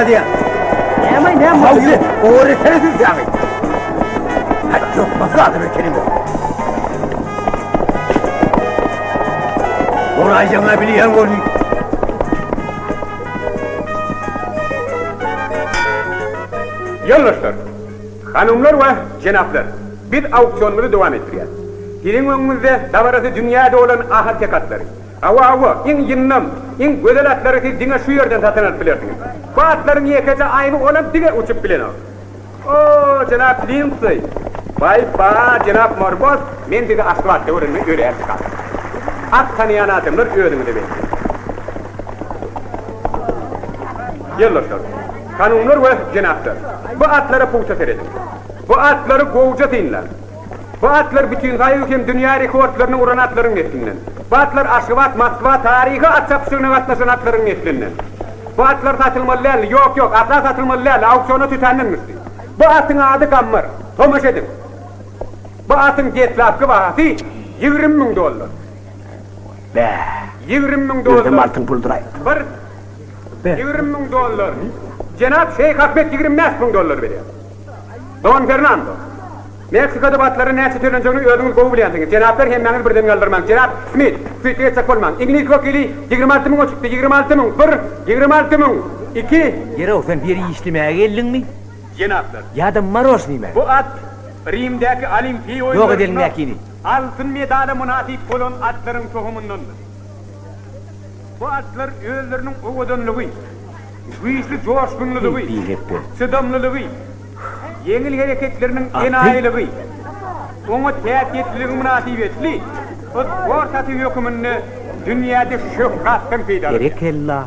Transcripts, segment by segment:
Saňa diýýän. Näme, näme? Haw, ýe, gowy etsene siz ýaňy. Haý, ýokmasy adam ekeni bu. Boraýjaňa bilýän weli. Ýoldaşlar, hanymlar we jenaplar, biz auksionymyzy dowam etdirýäs. Siziň öňüňizde dabarasy dünýä dolan ahalteke atlary. Hawa, hawa, iň ýyndam, iň gözel atlary siz diňe şu ýerden satyn alyp bilersiňiz. Bu atlaryň ýekeje aýby olam diňe uçup bilenok. O, jenap Lindseý! Baý-ba, jenap Morbos, men sizi Aşgabatda görenime örän şat. At tanaýan adamlar özüňize belli. Ýoldaşlar, hanumlar we jenaplar, bu atlara pugta serediň. Bu atlary gowuja synlaň. Bu atlar bütinsoýuz hem dünýä rekordlaryny uran atlaryň neslinden. Bu atlar Aşgabat, Moskwa taryhy at çapyşygyna gatnaşan atlaryň neslinden. Bu atlar satylmaly däldi, ýok, ýok, asla satylmaly däldi, auksiona tötänden düşdi. Bu atyň ady Gammar. Tomaşa ediň. Bu atyň deslapky bahasy 20 müň dollar. Bä. 20 müň dollar. Özem altyn puldur-aý. Bir 20 müň dollar. Jenap Şeýh Ahmet 25 müň dollar berýär. Don Fernando. Meksikada bu atlara näçe tölenjegini özüňiz gowy bilýänsiňiz. Jenaplar hemmäňiz birden galdyrmaň. Jenap Smit, süýtli geçjek bolmaň. Iňlis wekili 26 müňe çykdy. 26 müň, bir, 26 müň, iki. Ýerow, sen bu ýere işlemäge geldiňmi? Jenaplar. Ýa-da marožnymy? Bu at Rimdäki Olimpiýa Ýok oýunlarynda edeliňdäkini. altyn medala mynasyp bolan atlaryň tohumyndandyr. Bu atlar özleriniň owadanlygy, güýçli joşgunlylygy, çydamlylygy, ýeňil hereketleriniň enaýylygy, oňat häsiýetliligi mynasybetli sport aty höküminde dünýäde şöhratdan peýdalanýar. Berekella.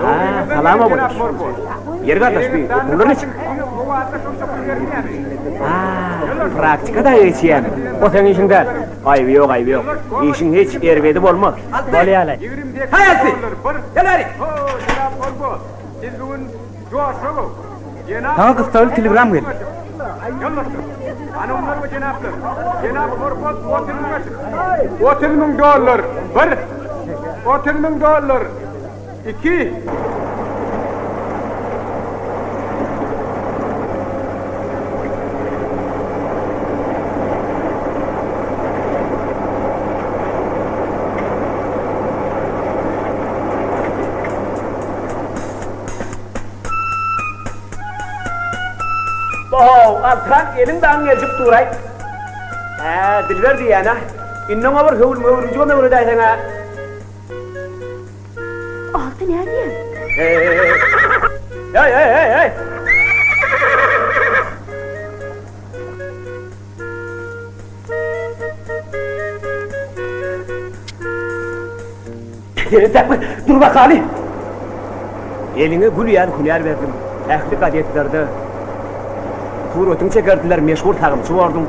Ha, salam obadaş. Ýeri gardaş, bi okuwlar niçik? Ha, praktika-da geçýämi? O seň işiň däl. Aýby ýok, aýby ýok. Işiň hiç erbedi bolmaz. Bolýa-laý. Haý Alty! Gel bärik! Saňa gyssagly telegram geldi. 30 000 dollar, bir! 30 000 dollar, iki! Bo-how, Galkan, eliň dagyň geljik dur-aý. Hä, Dilber diýýän-ä. Indi oňa bir höwrüm-höwrümjigem öwredäýseň-ä. Alty nädýäň? Heý, heý, heý, heý! Dur bakaly! Eliňe gül ýaly hünär berdim. Ähli gazetlerde suratyňy çekerdiler, meşhur sagymçy borduň.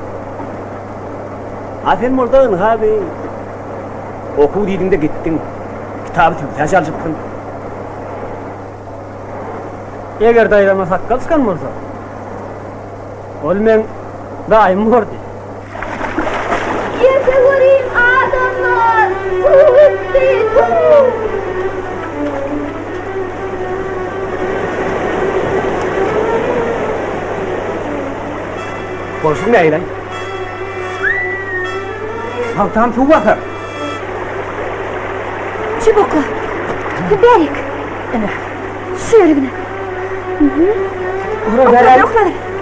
A sen bolsa ynha bi okuw diýdiň-de gitdiň. Kitaby tüwsä çalşypsyň. Eger daýzama sakgal çykan bolsa, ol meň daýym bordy. Gelse görüň adamlar, suw gitdi, suw! Bolşuň nähili? Pagtam suw basar. Şu boka. Bärik. Ine. Şu ýerigine. Ura bäräk.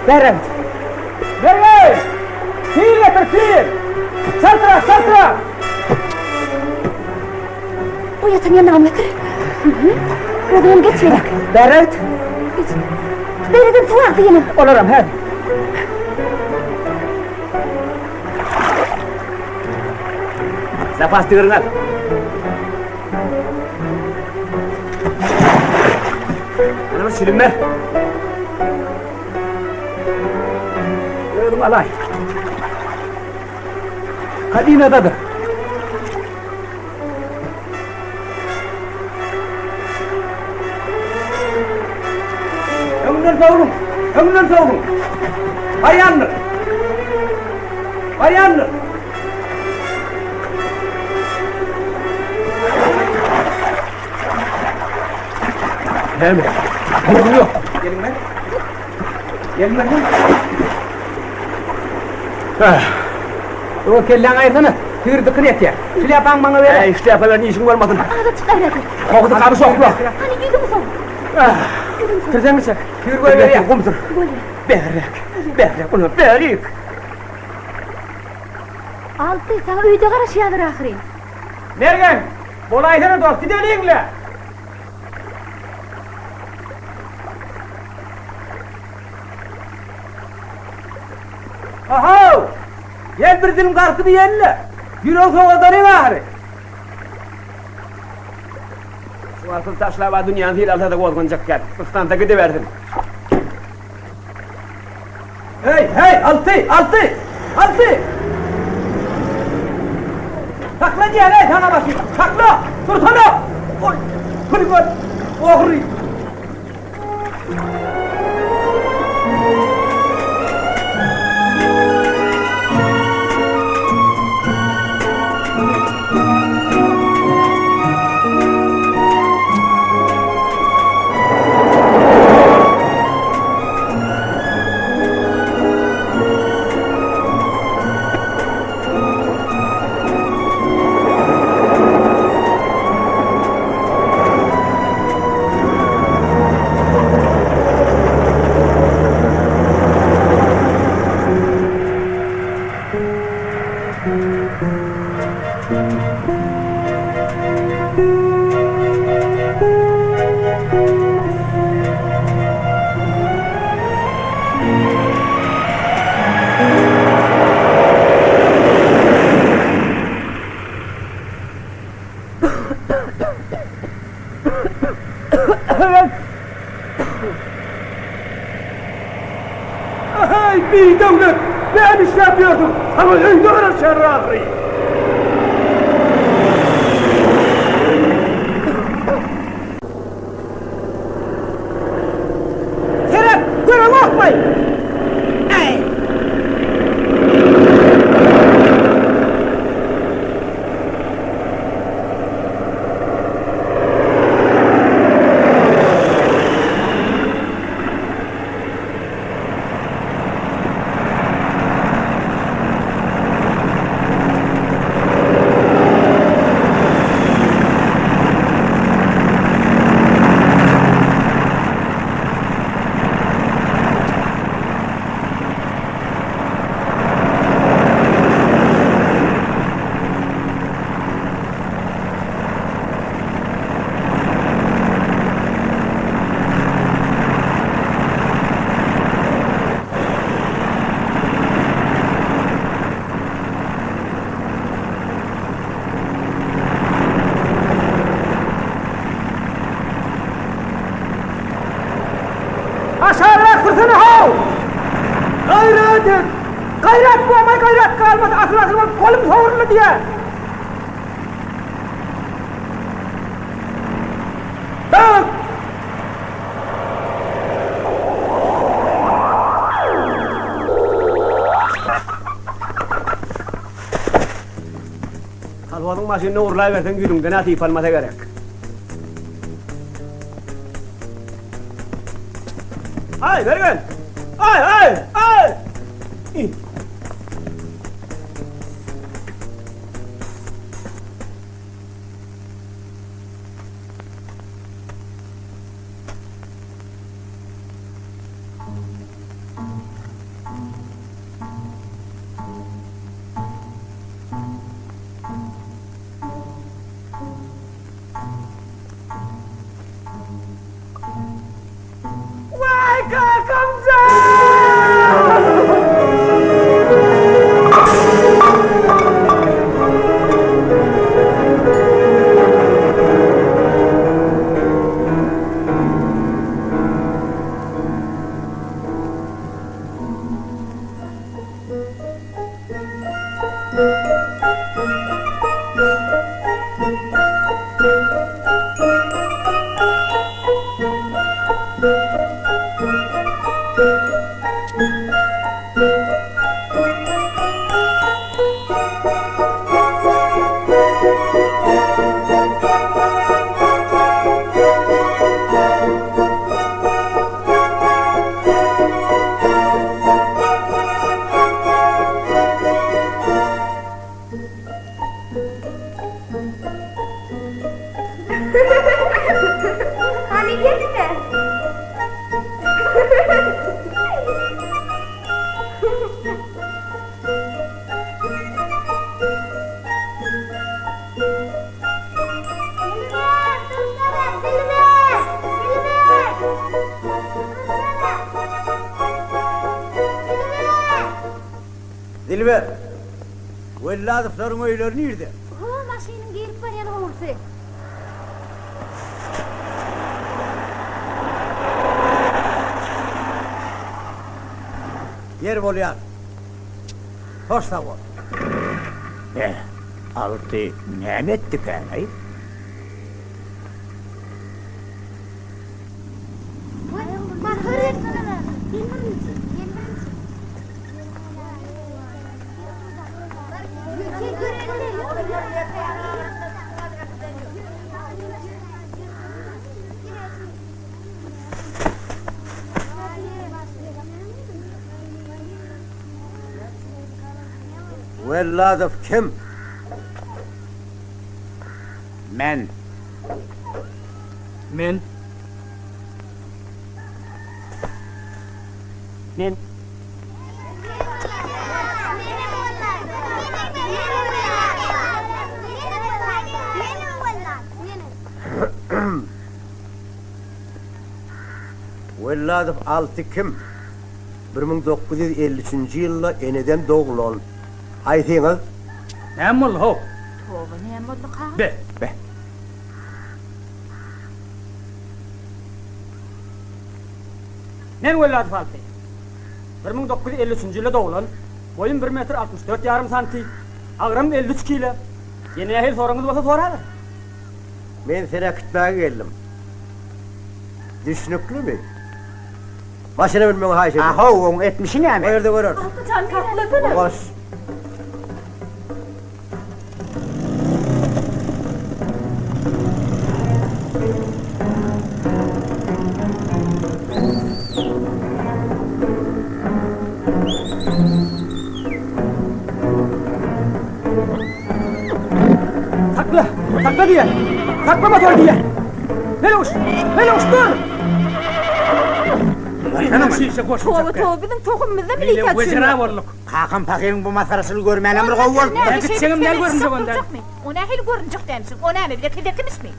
Bäräk. Bergey! Pil getir, pil! Çaltrak, çaltrak! O ýatan ýanagam getir. Özüňem geç beýläk. Bäräk. Geç. Beýleden suw agdy ýene. Olaram häzir. Zapas tigiriňi al. Ýene bir çilim ber. Özüň alaý. Kabinadadyr. Öňünden sowluň! Öňünden sowluň! Barýandyr! Barýandyr! Näme? Gürrüň ýok. Gelin ben. Gelin ben. O kelläňi aýyrsana. Tigir dykyn etýär. Şlýapaňy maňa ber. Äý, şlýapa bilen işiň bolmasyn. Azajyk gaýrat et. Kowudy gaby sokma. Hany ýüzüňi sow. Ýüzüňi sow. Tirseňi çek. Tigir goýberýär. Gumdur. Bolýar. Bäräk. Bäräk, ony bärik. Alty, saňa öýde garaşýarlar ahyryn. Mergen, bolaýsana dost, gideliň-le. Ahaw! Gel bir dilim garpyz iýeli-le. Ýüregi sowadalyň ahyry. Şu garpyzy taşlap-a dünýäni sil alsa-da gozganjak däl. Yslansa gidibersin. Heý, heý, Alty, Alty! Alty! Sakla diýýän-eý saňa maşyny! Sakla! Dursana! Oý, pulgöz, ogry! Ahaý, bidöwlet! Näme işläp ýörsüň? Saňa öýde garaşýarlar ahyry! Goý! Äý! Aşagrak sürsene how! Gaýrat et! Gaýrat bolmaý gaýrat galmady asyl asyl bolup golum sogruldy diýýä! Dök! Kolhozyň maşynyny ogurlaberseň ýüzüňden-ä sypalmasa gerek. Aý, Mergen! Aý, aý, aý! Waý kakamjan! Hany gel-de. Dilber, dursana, Dilber! Dilber! Dursana! Dilber! Dilber! Welladowlaryň öýleri nirde? Ho, maşynyň girip barýan howlusy. Ýer bolýar. Hoş sag bol. Beh, Alty näme etdikäň-eý? Welladow kim? Men. Men. Men. Welladow Alty kim? 1953-nji ýylda eneden doglan. Haýsyňyz? Näme boldy how? Toba näme bolduka? Be. Be. Men Welladow Alty. 1953-nji ýylda doglan. Boýum bir metr 64 ýarym santi. Agramym 53 kile. Ýene nähili soragyňyz bolsa soraber. Men seni äkitmäge geldim. Düşnüklimi? Maşyna münmegiňi haýyş edýän. A-how, oň etmişi näme? O ýerde göreris. Alty jan saklasana. Goş. Sakla! Sakla diýýän! Sakla motory diýýän! Meleguş! Meleguş dur! Toba toba biziň tohumymyzda milisiýa Wejera bolduk. Kakam pahyryň bu masgaraçylygy görmänem bir gowy bolupdyr. Näme gitseňem näl görünjek onda? O nähili görünjek dämişin? O näme bize kezekimişmi?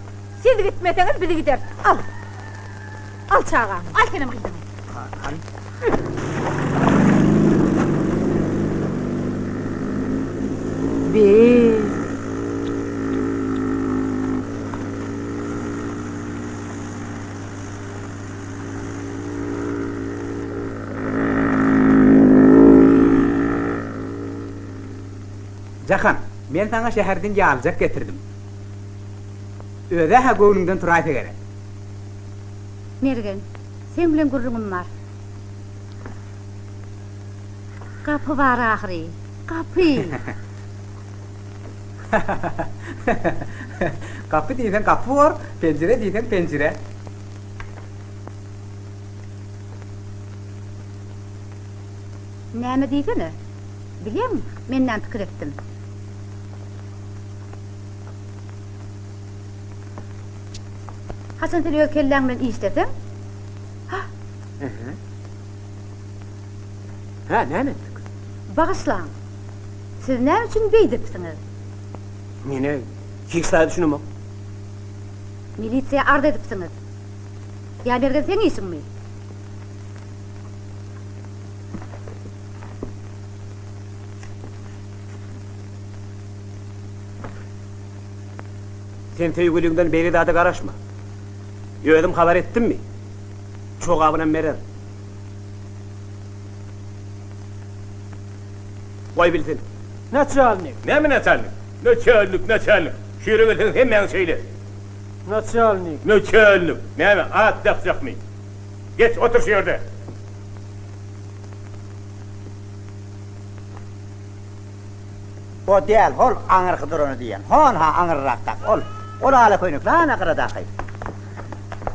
Siz gitmeseňiz biz gideris. Al. Al çagaňy. Al senem gyzyňy. Hany? Be. Jahan, men saňa şäherden ýalyjak getirdim. Öz-ä-hä göwnüňden turaýsa gerek. Mergen, seň bilen gürrüňim bar. Gapy bar ahyry, gapy! Gapy diýseň gapy bor, penjire diýseň penjire. Näme diýsene? Bilýäňmi, men näme pikir etdim? Haçan sen öz kelläň bilen işleseň, ha? Hä, näme etdik? Bagyşlaň, siz näme üçin beýdipsiňiz? Men-ä hiç zada düşünemok. Milisiýa arz edipsiňiz. Ýa Mergen seň işiňmi? Sen söýgüliňden beýle zada garaşma. Özüm habar etdimmi? Jogabynam berer. Goý bilsin. Naçalnik. Näme naçalnik? Naçalnik, naçalnik. Şu ýere gelseňiz hemmäňiz şeýle. Naçalnik. Naçalnik. Näme, at dakjakmy? Geç, otur şu ýerde. O däl, hol aňyrky durany diýýän. Hon-ha aňyrrakdaky ol. Ol ala köýnekli hana gyradaky.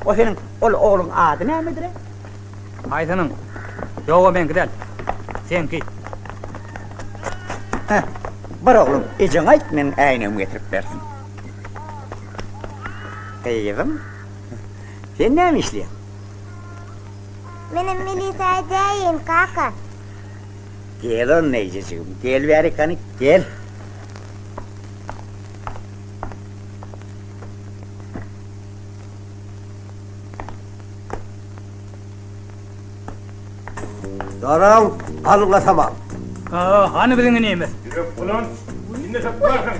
O seniň ol ogluň ady nämedir-ä? Haýsynyň? Ýok, o meňki däl. Seňki. Heh, bar oglum, ejeňe aýt, meniň äýnegimi getirip bersin. Gyzym, sen näme işleýäň? Menem milisiýa edäýin, kaka. Gel onda ejejigim, gel bäri hany, gel. Daraň, alyň asaman. Hany biziň inimiz? Ýürek bulanç, indi tapmarsyň.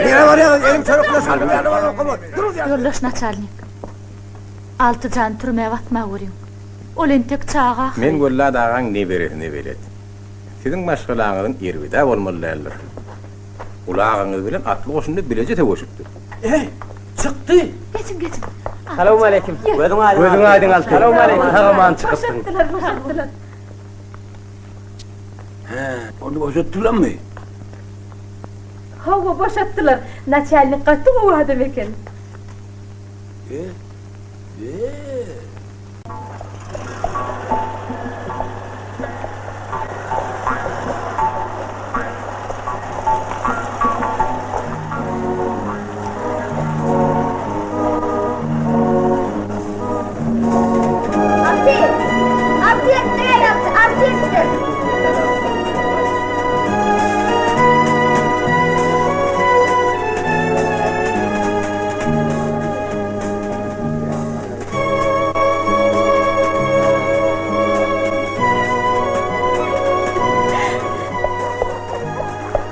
Nirä barýaňyz, elim çörek bilen salgym ýaly bolar. Ýoldaş naçalnik, Altyjany türmä basma görüň. Ol entek çaga ahyry. Men Wellat agaň neberesine belet. Siziň maşgalaňyzyň erbed-ä bolmaly däldir. Uly agaňyz bilen atly goşunda bileje söweşipdik. Eý, çykdy! Geçiň, geçiň. Salowmaleýkim. Gözüň aýdyň. Gözüň aýdyň Alty. Salowmaleýkim. Sag-aman çykypsyň. Boşatdylar, boşatdylar. Hä, ony boşatdylarmy? Hawa, boşatdylar. Naçalnik gaty gowy adam eken. E, e. Alty! Alty ýetdi gel, Alty, Alty ýetdi!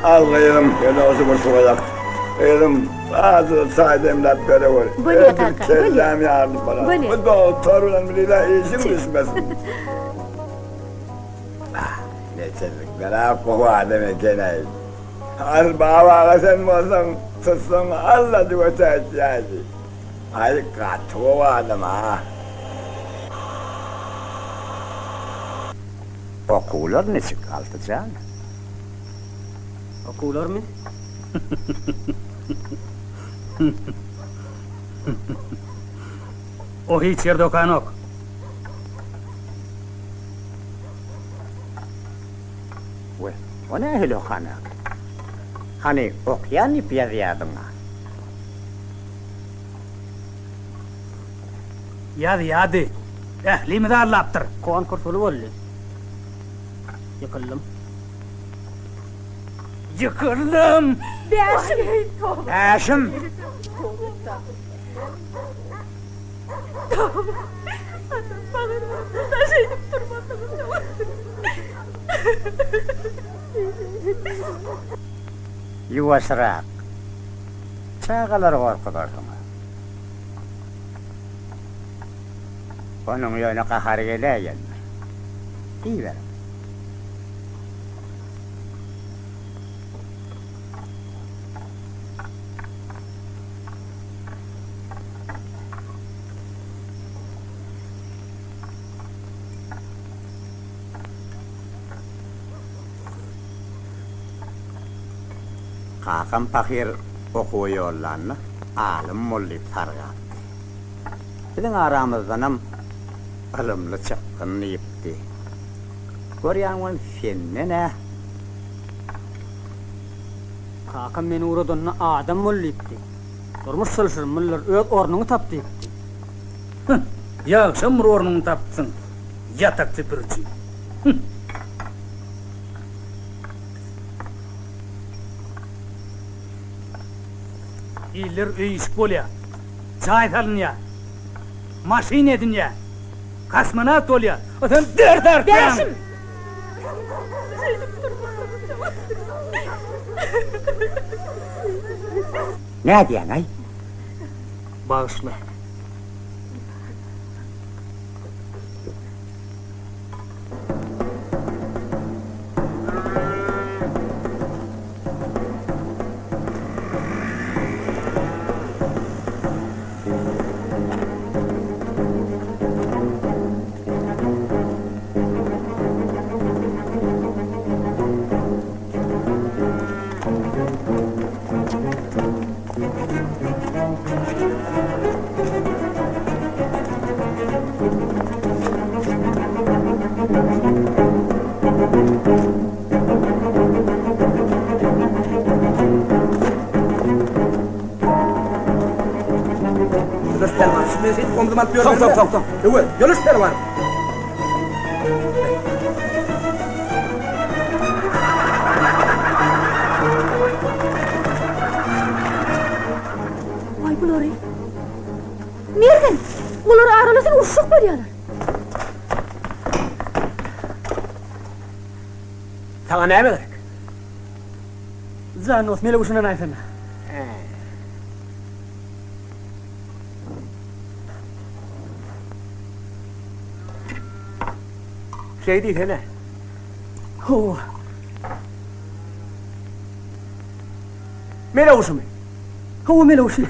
Al gyzym, ýöne ojy bir suwa ýak. Gyzym, azajyk çaý demläp berewer. Bolýa kaka, bolýa. Kelläm ýarylyp barar. Bolýa. Bu dogtor bilen bile işiň düşmesin. Ah, neçelikler-ä gowy adam eken-äý. Asyl Baba aga sen bolsaň, tutsaň allajyk ötäýtýädi. Aý gaty gowy adam a. Okuwlar niçik, Altyjan? Okuwlarmy? O hiç ýerde okanok. We, o nähili okanak? Hany, okýan diýip ýazýardyň-a. Ýazýardy. Ählimizi aldapdyr. Konkurs uly boldy. Ýykyldym. Ýykyldym! Bäşim! Bäşim! Toba! Atam pahyr bolsa-da şeýdip durmazdy. Ýuwaşrak. Çagalary gorkuzarsyň-a. Onuň ýöne gahary geläýendir. Diýiberiň. Kakam pahyr okuwa ýollanda alym bol diýip sargapdy. Biziň aramyzdanam ylymly çyksyn diýipdi. Görýän welin senden-ä. Kakam meni ugradanda adam bol diýipdi. Durmuş çylşyrymlydyr, öz ornuňy tap diýipdi. Hüh, ýagşam bir ornuňy tapypsyň, ýatak süpüriji. Hüh. Iller öý-işik bolýar, jaý salynýar, maşyn edinýär, kosmonawt bolýar, a sen dert artýaň! Bäşim! Nädýäň-aý? Bagyşla. Ýöreş pälwan, men şeýdip omzuma alyp ýörmerin. Soň, soň, soň. Öwe, ýöreş pälwan. Waý bulary. Mergen, olar aralaşyp uruşjak bolýarlar. Saňa näme gerek? Jan dost, Meleguşundan aýtsana. Şeý diýsene. Hawa. Meleguşumy? Hawa, Meleguşy.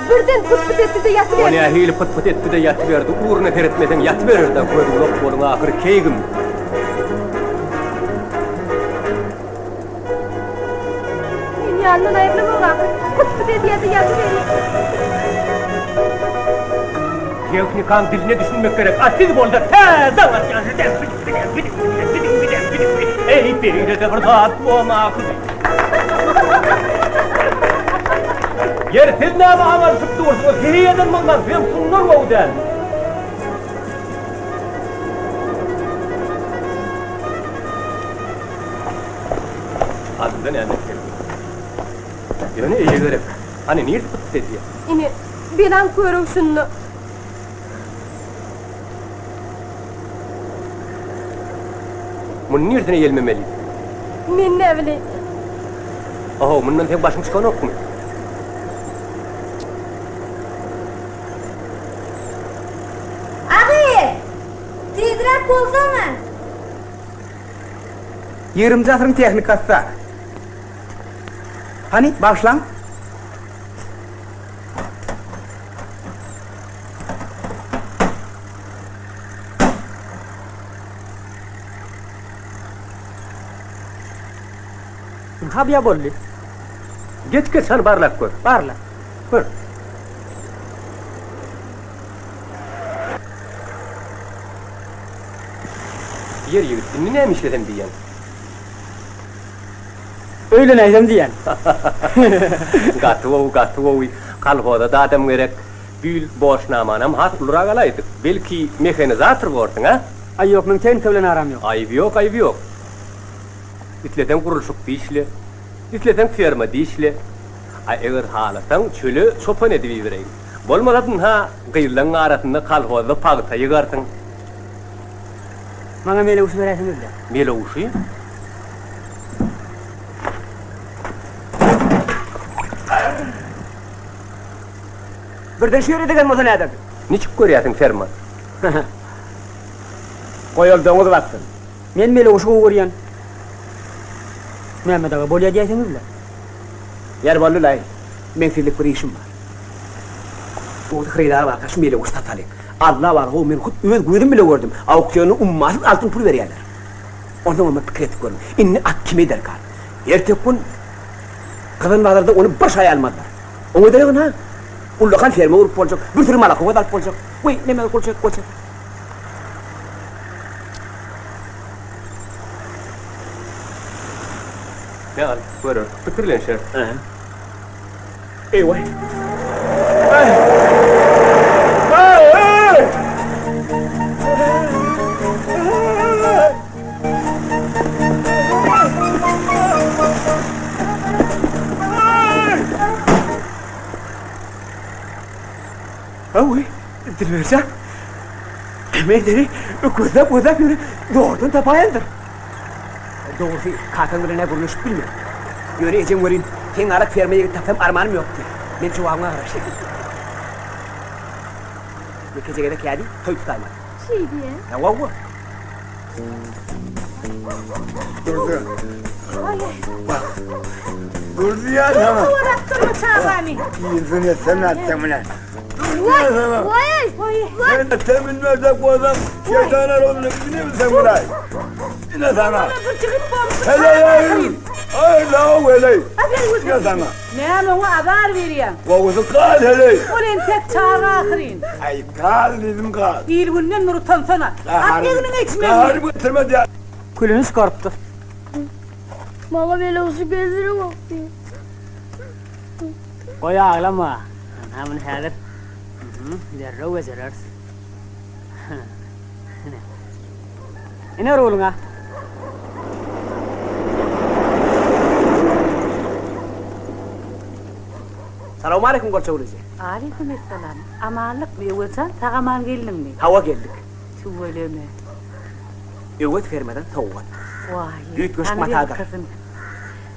Birden pyt-pyt etdi-de ýatyberdi. O nähili pyt-pyt etdi-de ýatyberdi, ugruna seretmeseň ýatyberer-dä, göz-gulak boluň ahyry keýgim. Men ýanyndan aýrylamok ahyry, pyt-pyt edýär-de ýatyberýär. Tehnikaň diline düşünmek gerek, a siz bolsa tä daň atýança Eý, beýle-de bir zat bolmaky. Ýeri, siz näme aňalyşyp dursuňyz? Heleý eden bolmaň, sizem şundan gowy däl. Adynda näme etmeli? Ýöne eýe gerek. Hany, nirde pyt edýär? Ine, belaň körügi şunda. Muny niresine ýelmemeli? Men näbileýin. Ahow, mundan seň başyň çykanokmy? Agy! Tizräk bolsana! Ýigriminji asyryň tehnikasy-da. Hany, bagyşlaň. Ynha bu-ýa boldy. Geç geç hany barlap gör. Barla. Gör. Ýer ýigit, indi näme işlesem diýýäň? Öýlenäýsem diýýän. Gaty gowy, gaty gowy. Kolhoza-da adam gerek. Bu ýyl borçnamanam has ulurak alaýdyk. Belki, mehanizator borsuň, a? Aý ýok, meň tehnika bilen aram ýok. Aýby ýok, aýby ýok. Isleseň gurluşykda işle, isleseň fermada işle. A eger halasaň, çöle çopan edip ibereýin. Bolmasa ynha, gyzlaň arasynda kolhozda pagta ýygarsyň. Maňa melewşi beräýseňiz-le. Melewşi? Birden şu ýere degen bolsa näderdiň? Niçik görýärsiň ferma? Goý ol doňuz bassyn. Men melewşi gowy görýän. Mämmet aga, bolýa diýäýseňiz-le. Ýer boldy-laý. Meň sizlik bir işim bar. Gowusy hyrydar barka şu melewşi satalyň. Alla bar how men hut öz gözüm bile gördüm. Auksionda ummasyz altyn pul berýärler. Onsoňam bir pikir edip görüň. Indi at kime derkar? Erteki gün gyzan bazarda ony bir şaý almazlar. Oňa derek ynha, ullakan ferma gurup boljak, bir süri malakowoz alyp boljak. Weý, neme gol çek, gol çek. Me al, göreris, pikirlenişeris. Eý, waý. Hawy, Dilberjan. Men seni gözläp gözläp ýöne zordan tapaýandyr. Dogrusy, kakaň bilen-ä gürleşip bilmen. Ýöne ejeň welin, seň ýalak ferma ýigit tapsam armanym ýok diýýär. Men jogabyňa garaşýan. Ýekeje gezek kädi, toý tutaýmaly. Şeý diýen. Hawa. Durdy. Bak. Durdy ya sana. Kowalap durma çagany. Yüzünü etsem ne etsem ulan. Waý, waý, waý. Sen de bilmezek bolsam şeytana rolunu bilir misin ulan? Yine sana. Bir jigit bolmuşsun. Hele ya. Ay la o hele. Yine sana. Näme oňa azar berýäň? Gowusy gal hele. Ol entek çaga ahyryn. Ay gal dedim gal. Il-günden bir utansana. At egniňe içmegini. Gahary götürme diýär. Külüni çykarypdyr. Maňa melewşi gezdireňokdy. Goý aglama. Ynha muny häzir derrew bejereris. Ine. Ine ruluňa. Salowmaleýkim Golça Gül eje. Aleýkum essalam. Amanlykmy Öwezjan sag-aman geldiňmi? Hawa geldik. Tüweleme. Öwez fermadan sowgat. Waý, Üýtgeşik hany matadyr. gyzym.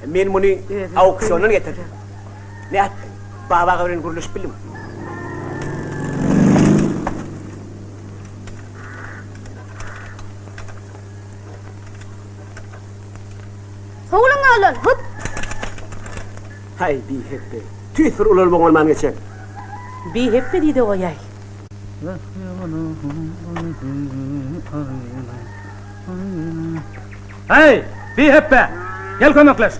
Men muny Özüň auksiondan getirdim. Nätdiň? Baba aga bilen gürleşip bildiňmi? Howluň oglan, hup! Haý, bihepbe. Tüýs bir ulalyp oňalman geçen. Bihepbe diý-de goýaý. Haý, bihepbe! Gel kömekleş!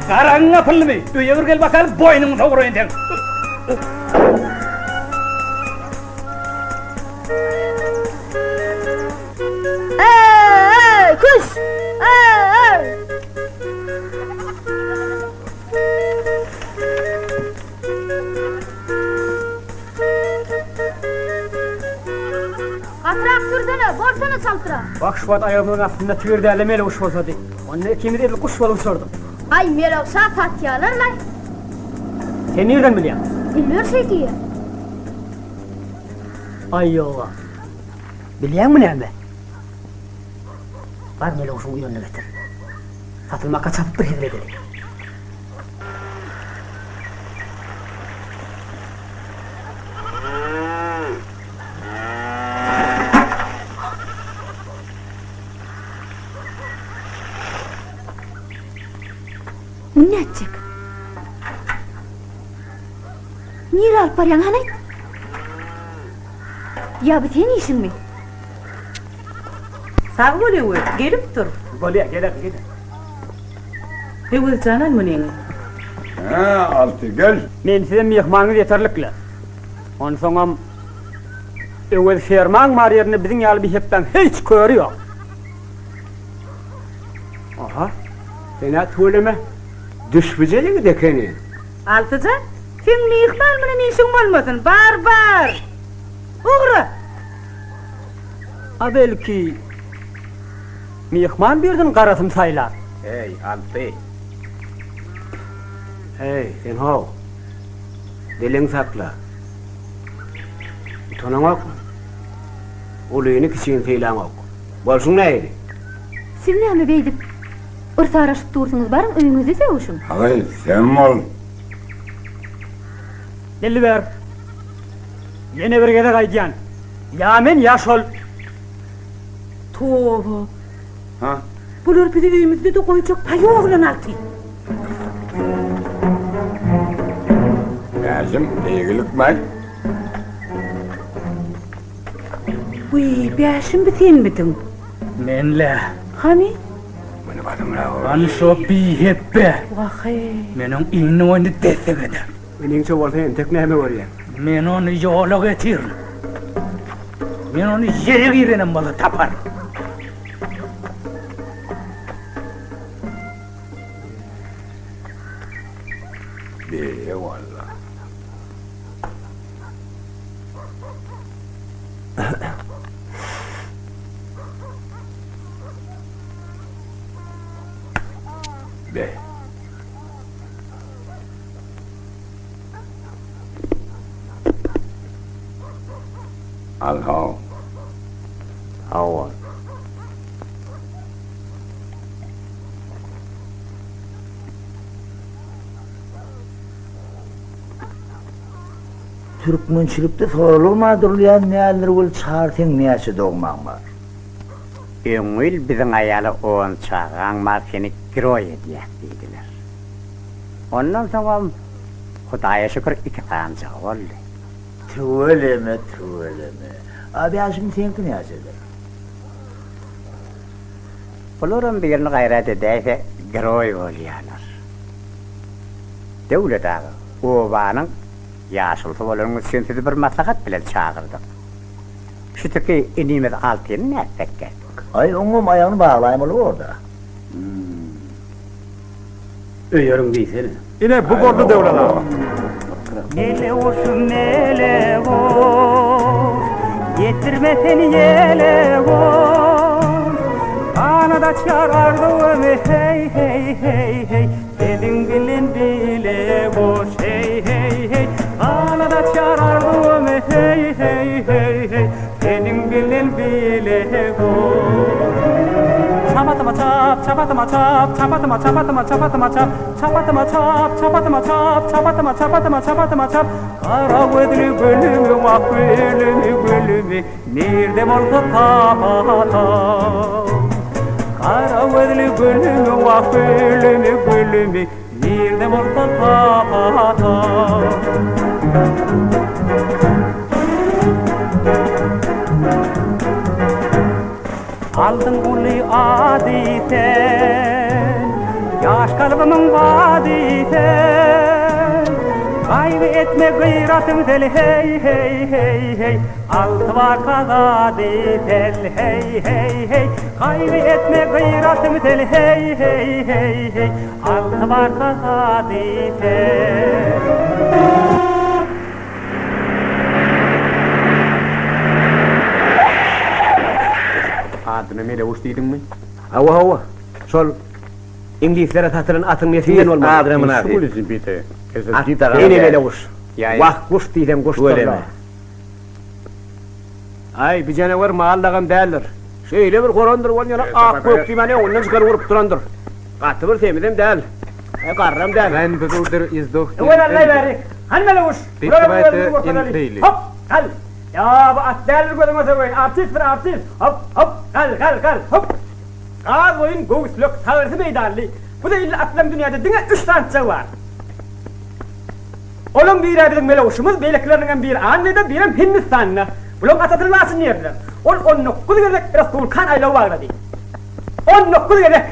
Garagyň gapyldymy? Öýe bir gel bakaly, boýnuňy soguraýyn seň. Eý, küş! Eý! Gatyrak sürsene, bolsana çaltrak. Bak şu wagt aýagymyzyň astynda tigir däl-de melewş bolsady. Onda ikimiz edil guş bolup uçardyk. Aý, melewşa satýalar-laý. Sen nirden bilýäň? Dilber şeý diýýär. Aý ýoga. Bilýäňmi näme? Bar melewşiň uýanyny getir. Satylmaka çapyp bir hezil edeli. Muny nätjek? Nirä alyp barýaň, hany aýt? Ýa bu seň işiňmi? Sag bol Öwez, gelip dur. Bolýa, gelerin, gelerin. Öwez jan al munyňy. Hä, Alty, gel. Mensizem myhmanyňyz ýeterlik-le. Onsoňam Öwez fermaň bar ýerinde biziň ýaly bihepbäň hiç köri ýok. Aha, sen-ä tüweleme, düşbüje ýigit ekeniň. Altyjan, seň myhman bilen işiň bolmasyn, bar, bar! Ugra! A belki, myhman birden garasyny saýlar. Heý, Alty! Heý, sen how! Diliňi sakla. Utanaňokmy? Ulyny-kiçini sylaňok. Bolşuň nähili? Siz näme beýdip, yrsaraşyp dursuňyz, baryň öýüňizde sögüşiň. Haý, sen bol. Belli ber. Ýene bir gezek aýdýan. Ýa men, ýa şol. Toba. Ha? Bular bizi öýümizde-de goýjak paý oglan Alty. Bäşim, eýgilikmi? Wiý, Bäşim bi senmidiň? Men-le. Hany? Muny basymrak. Hany şo bihepbe. Wah-eý. Men oň iňini boýuny dessek ederin. Meniňçe bolsa entek näme görýäň? Men ony ýola getirin. Men ony ýere girenem bolsa taparyn. Beýle walla. Be. Al how. Hawa. Türkmençilikde soralygma durulýan däldir weli Çary seň näçe dogmaň bar? Öňňül biziň aýala on çagaň bar seni giroý edýäs diýdiler. Ondan soňam Hudaýa şükür iki sanjygy boldy. Tüweleme tüweleme. A Bäşim seňki näçedir? Bularam birini gaýrat edäýse giroý bolýarlar. Döwlet aga, obanyň ýaşulusy bolanyňyz üçin sizi bir maslahat bilen çagyrdyk. Şu tüki inimiz Altyny nätsekkä? Aý, oňam aýagyny baglaýmaly bor-da. Öýeriň diýsene. Ine, bu boldy Döwlet aga. Mele goşum mele goş, Getirme sen ýele goş. Ganat açýar arzuwymy heý heý heý heý, Seniň bilen bile goş heý heý heý. Ganat açýar arzuwymy heý heý heý heý, Seniň bilen bile goş. Çap atyma çap, çap atyma çap, çap atyma çap atyma çap atyma çap, Çap atyma çap, çap atyma çap, çap atyma çap atyma çap atyma çap, Gara gözli gülümi, wah gülümi, gülümi, Nirde bolsa tap atam. Gara gözli gülümi, wah gülümi, gülümi, Nirde bolsa tap atam. Aldyň uly ady sen, Ýaş kalbymyň bady sen. Gaýgy etme gyratym sel heý heý heý heý, Alty barka zady sel heý heý heý. Gaýgy etme gyratym sel heý heý heý heý, Alty barka zady sel. Adyna Meleguş diýdiňmi? Hawa, hawa. Şol iňlislere satylan atyň neslinden bolmaly. Adyna mynasyp. Ene Meleguş. Wah, guş diýseň guşdur-la. Aý, bi janawer mal dagam däldir. Şeýle bir horandyr ol ýöne ak-gök diýmän öňünden çykany urup durandyr. Gaty bir semizem däl. Garram däl. Öwez Allaý bäri. Hany Meleguş, bulara bir özümizi görkezeli. Hop, gal. Ýa, bu at däldir gözüňe söweýin, artistdir, artist. Hop, hop, gal, gal, gal, hop. Gaz boýun, göwüslek, sagrysy meýdanly. Bu zeýilli atlaryň dünýäde diňe üç sanyjagy bar. Olaň biri-ä biziň Meleguşumyz, beýlekileriniňem biri Angliýada, birem Hindistanda. Bulaň atasyny laçyn diýerdiler. Ol 19 gezek respublikan aýlawy baglady. 19 gezek!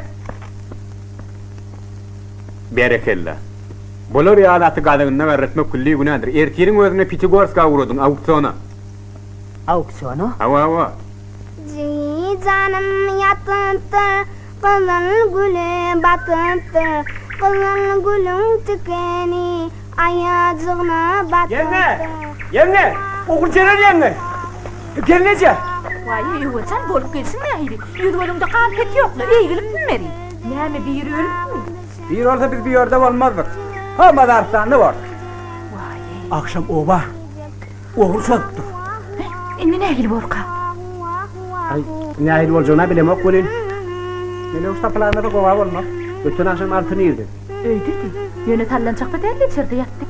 Berekella. Bular ýaly aty gazygynda garretmek külli günädir. Ertiriň özünde Pýatigorska ugradyň, auksiona. Auksiona? Hawa, hawa. Jigi janym ýatypdyr, gyzyl güle batypdyr, Gyzyl gülüň tikeni aýajygna Ýeňňe! batypdyr. Ýeňňe! Oguljeren ýeňňe! Gelneje! Waý, Öwezjan, bolup gelşiň nähili? Ýüz-gözüňde gan-pet ýok-la, eýgilikmi meri? Näme, biri ölüpmi? Biri bolsa biz bu ýerde bolmazdyk. Ha, mazarystanda bordyk. Waý-eý! Agşam oba ogry çozupdyr. Indi nähili borka? Aý, nähili boljagyny-a bilemok welin, Meleguş tapylaýmasa gowa bolmaz. Öten agşam Alty nirde? Öýdedi. Ýöne sallançakda däldi, içerde ýatdy.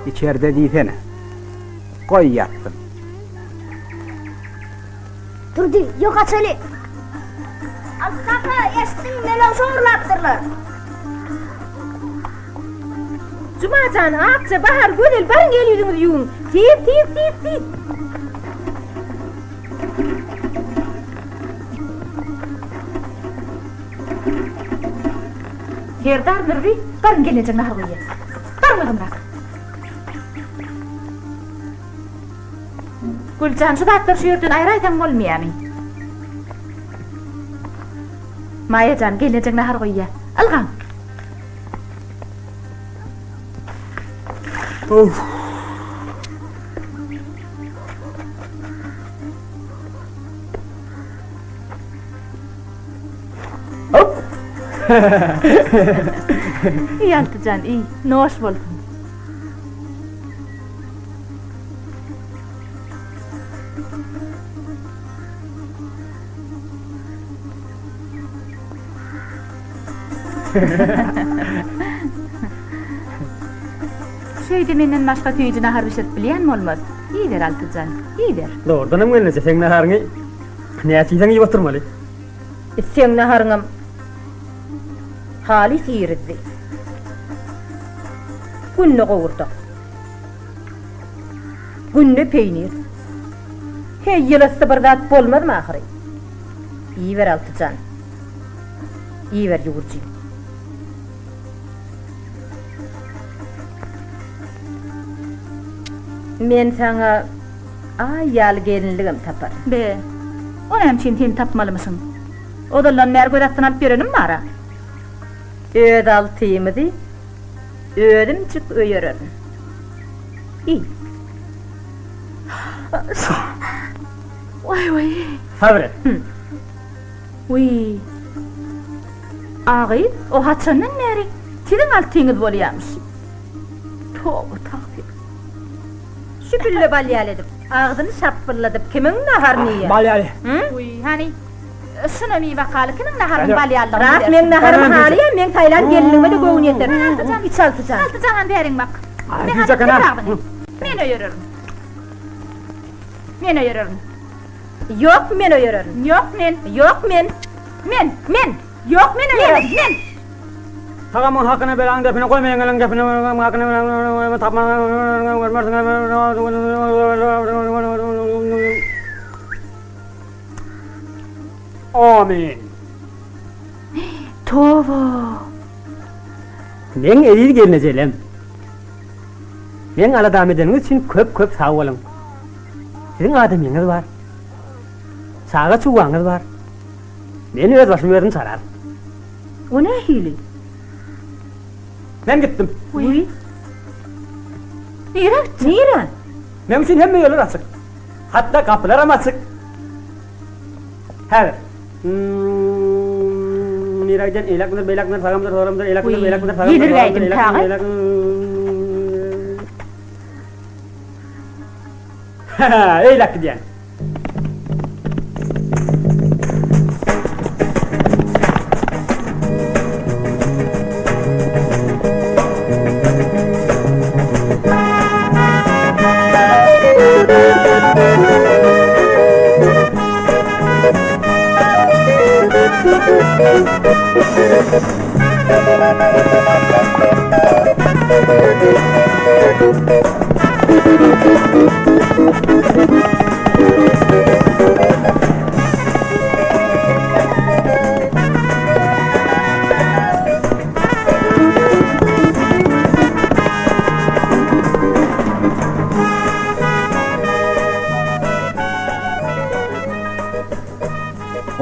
Içerde diýsene. Goý ýatsyn. Durdy, ýok açaly. Alty kaka, eşitdiňmi, Meleguş ogurlapdyrlar. Juma jan, Akja, Bahar, Gözel, baryň el-ýüzüňizi ýuwuň. Tiz, tiz, tiz, tiz. Serdar, Nurby, baryň gelnejeň nahar goýýar. Baryň gyzymrak. Güljan, şu zatlary şu ýerden aýraýsaň bolmaýamy? Maýa jan, gelnejeň nahar goýýar. Ylgaň. Iý Altyjan, iý, noş bolsun. Şeýde menden başga süýji nahar bişirip bilýän bolmaz. Iýiber Altyjan, iýiber. Dogrudanam gelneje, seň naharyňy näçe iýseň iýip oturmaly. Seň naharyňam halys irizdi. Günde gowurdak. Günde peýnir. Heý, ýylasy bir zat bolmazmy ahyry? Iýiber Altyjan. Iýiber ýüwürjim. Men saňa Aý ýaly gelinligem taparyn. Be, o näme üçin sen tapmalymyşyň? Ozaldan bäri göz astyna alyp ýörenim bar-a. Öz altymyzy özümjik öýererin. Iý. Waý, waý. Sabyr et. Wiý. A gyz, o haçandan bäri siziň altyňyz bolýamyş? Toba tagsyr. Şu pille bal ýaly edip, agzyny şapbylladyp kimiň naharyny iýer? Bal ýaly. Wiý, hany, şunam iý bakaly, kimiň naharynyň bal ýalydygyny Ras bilersiň. meň naharym halyýa, meň saýlan gelinligime-de göwün ýeter. Altyjan, Iç Altyjan. Altyjanam bäriň bak. Aý, Men süýjek ana. agzyny. Men öýererin. Men öýererin. Ýok, men öýererin. Ýok, men. Ýok, men. Men, men. Ýok, men öýererin, men. Tagamyň hakyna belaň depine goýma ýeňňeleň gepine hakyna tapma görmersiň Amin. Toba. Meň eziz gelnejelem. Meň aladamy edeniňiz üçin köp köp sag boluň. Siziň adamyňyz bar. Çaga çugaňyz bar. Men öz başymy özüm çararyn. O nähili? Men gitdim. Wiý. Nirä gitjek? Nirä? Meň üçin hemme ýollar açyk. Hatda gapylaram açyk. Häzir. Nirä gidýän? Eýläkmidir, beýläkmidir, sagamydyr, solamydyr, eýläkmidir, beýläkmidir, sagamydyr, solamydyr, eýläkmidir, beýläkmidir. Hä-hä, eýläk gidýän.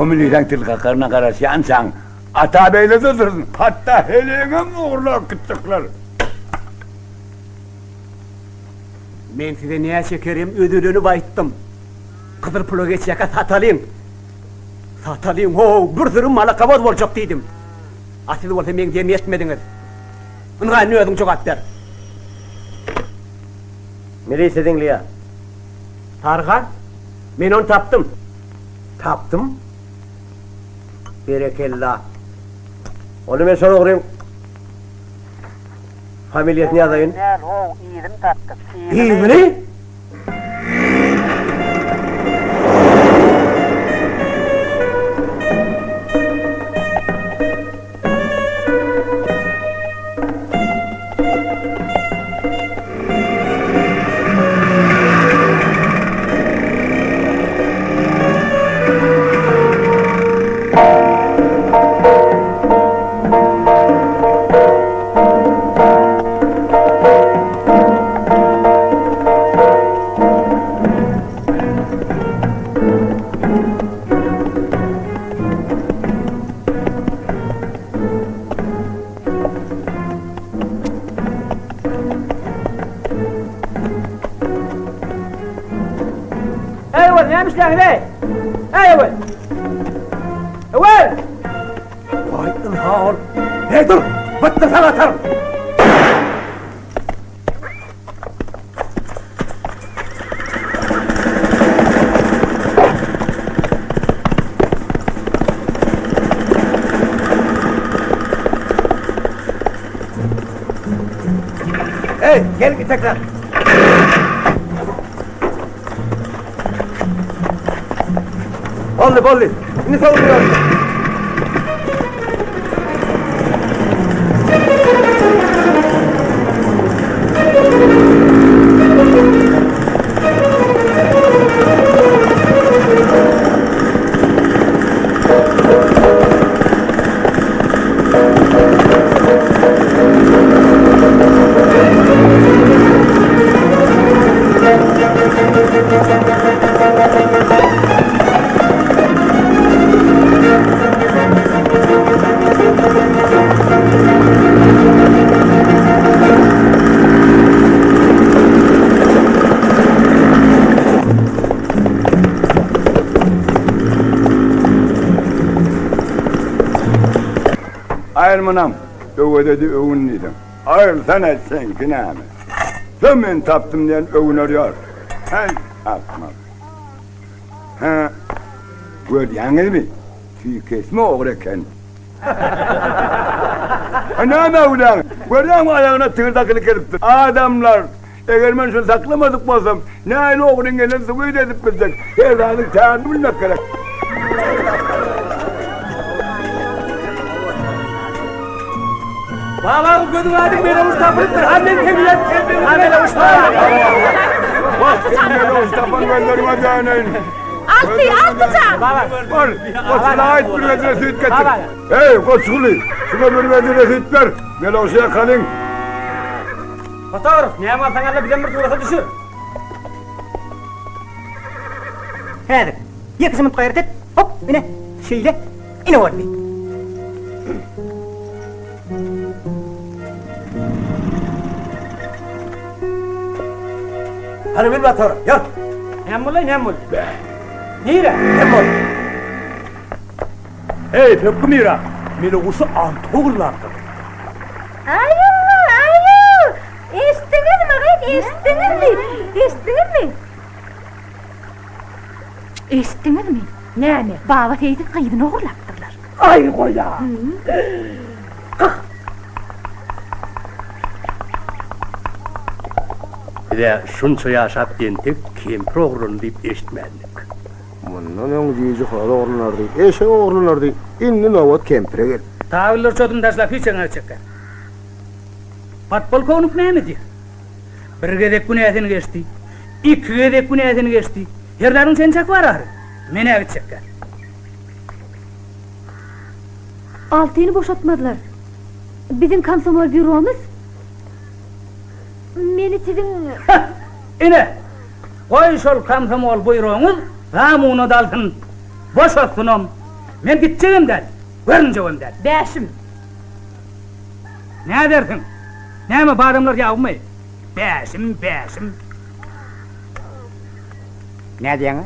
O milisäň til kakaryna garaşýançaň, Ata beýle-de dursun, hatda heleýiňem ogurlap gitjekler. Men size näçe kerem özelenip aýtdym. Gyzyl pula geçýärkä satalyň. Satalyň, ho-ow, bir süri malakowoz boljak diýdim. A siz bolsa meň diýenimi etmediňiz. Ynha, indi özüň jogap ber. Milisiýa diňleýär. Saryhan, men ony tapdym. Tapdym? Berekella. Onda men şol ogryň familiýasyny ýazaýyn. Däl, how, yzyny tapdyk. Yzyny? Yzyny? Eý öwez, näme işleýäňiz eý? Eý öwez! Öwez! Waý, ynha ol. Eý dur! Bytdyrsaň ataryn! Eý, gel itekler. Boldy, boldy. Indi sowulýar. Aýyl munam, öwezedi öwün diýdiň. Aýylsana seňki näme? Sen men tapdym diýen öwüner ýör. Häý, akmak. Hä, görýäňizmi, tüýkesme ogry eken. Hä, näme öwdäň? Görýäňmi, aýagyna tigir dakylyp gelipdir. Adamlar, eger men şuny saklamadyk bolsam, nähili ogryň geleni subut edip biljek. Her zadyň tärini bilmek gerek. Babaň gözüň aýdyň meleguş tapylypdyr. Ha men seňle. Ha meleguş Meleguş tapan gözlerime döneýin. Alty, Alty jan. Bol, goçgula aýt bir bedre süýt getir. Eý, goçguly, şuňa bir bedre süýt ber. Meleguşy ýakalyň. Fotograf, näme alsaň al-da bizem bir surata düşür. Häzir. Ýekeje minut gaýrat et. Hop, ine, şeýle. Ine boldy. Hany min motora, ýör. Näme boldy, näme boldy? Nire? Näme boldy? Eý, Pökgi Mira, Meleguşy Alty ogurlapdyr. Aýu, aýu! Eşitdiňizmi, gyz, eşitdiňizmi? Eşitdiňizmi? Eşitdiňizmi? Näme? Baba Seýidiň gyzyny ogurlapdyrlar. Aý goýa! Gyh! Biz-ä şunça ýaşap entek kempir ogurlandy diýip eşitmändik. Mundan öň jüýje horaz ogurlanardy, eşek ogurlanardy, indi nobat kempire geldi. Tabyllar çotuny taşlap hiç ýeňe çekýär. Podpolkownik näme diýýär? Bir gezek günäsini geçdi. Iki gezek günäsini geçdi. Her zadyň çeni çaky bar ahyry. Men-ä gitjekgä. Altyny boşatmazlar. Biziň komsomol býuromyz meni siziň. Hah! Ine, goý şol komsomol buýrugyňyz zamuna dalsyn. Boşatsynam. Men gitjegem däl, görünjegem däl. Bäşim. Nädersiň? Näme, bu adamlar ýabymy? Bäşim, Bäşim. Nädýäň-ä?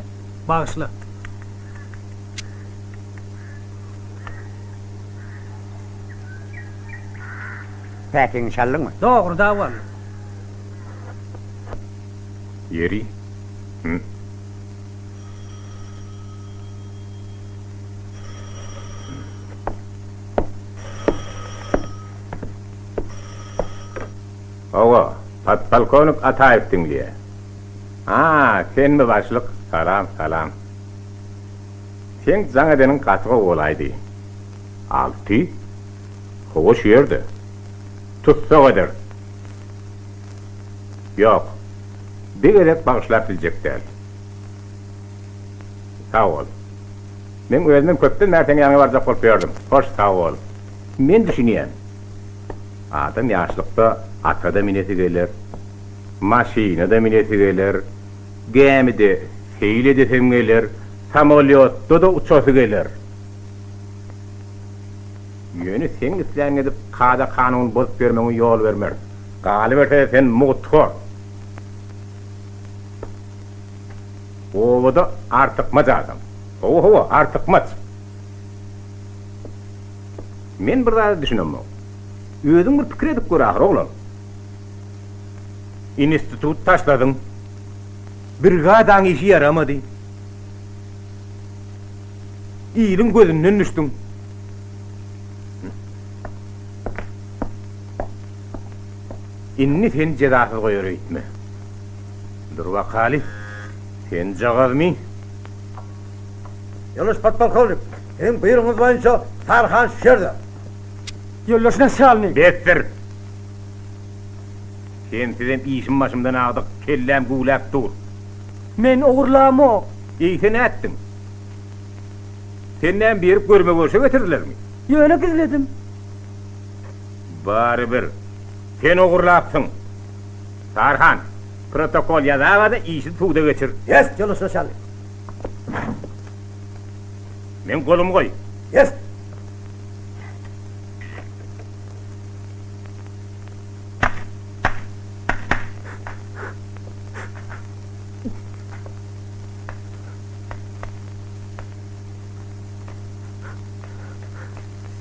Bagyşla. Päkiňi çaldyňmy? Dogry da walla. Ýeri? Hü? Hawa, podpolkownik Ataýew diňleýär. A, senmi başlyk? Salam, salam. Seň jaň edeniň gaty gowy bolaýdy. Alty? Hawa, şu ýerde. Tussag ederis. Ýok, bir gezek bagyşlap biljek däl. Sag bol. Meň özümem köpden bäri seň ýanyňa barjak bolup ýördüm. Hoş, sag bol. Men düşünýän. Adam ýaşlykda ata-da minesi geler, maşyna-da minesi geler, gämide seýil edesem geler, samolýotda-da uçasy geler. Ýöne seň isläniňi edip kada-kanuny bozup ýörmegiňe ýol bermeris. Galyberse-de sen mugthor. Obada artykmaç adam. Hawa, hawa, artykmaç. Men bir zada düşünemok. Özüň bir pikir edip gör ahyr, oglan. Institut taşladyň. Brigadaň işi ýaramady. Iliň gözünden düşdüň. Indi seni jezasyz goýar öýtme. Dur bakaly, senjagazmy? Ýoldaş podpolkownik, siziň buýrugyňyz boýunça Saryhan şu ýerde. Ýoldaş naçalnik. Besdir! Sensizem işim başymdan agdyk, kelläm güwläp dur. Men ogurlamok. Eýse nätdiň? Sen näme berip görme-görşe getirdilermi? Ýöne gizledim. Barybir, sen ogurlapsyň. Saryhan, protokol ýazaga-da işi suda geçir. Ýest, ýoldaş naçalnik. Meň golumy goý. Ýest!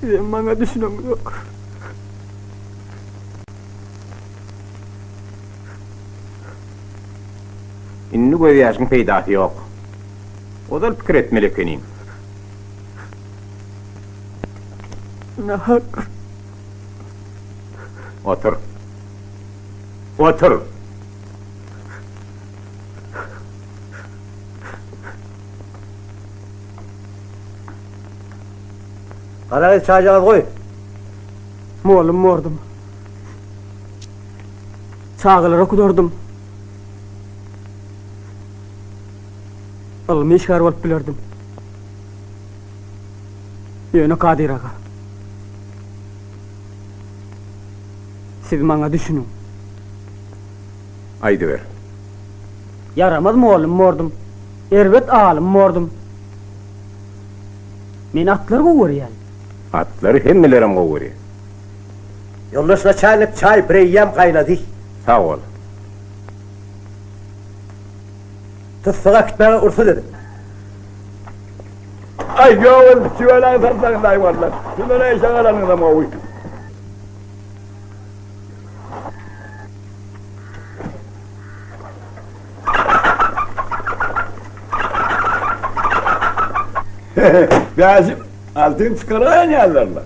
Sizem maňa düşüneňizok. Indi gözýaşyň peýdasy ýok. Ozal pikir etmeli ekeniň. Nahak. Otur. Otur! Garagyz çaýjagaz goý. Mollum bordum. Çagalary okudardym. Ylmy işgär bolup bilerdim. Ýöne Kadyr aga, siz maňa düşüniň. Aýdyber. Ýaramaz mollum bordum. Erbet alym bordum. Men atlary gowy görýän. Atlary hemmelerem gowy görýär. Ýoldaş naçalnik çaý bireýýäm gaýnady. Sag bol. Tussaga äkitmäge rugsat ediň. Aý ýok ol çüweleňi satsaňyz-aý walla. Şundan eşek alanyňyzam gowy. Bäşim, altyn çykaraýan ýalylar-la.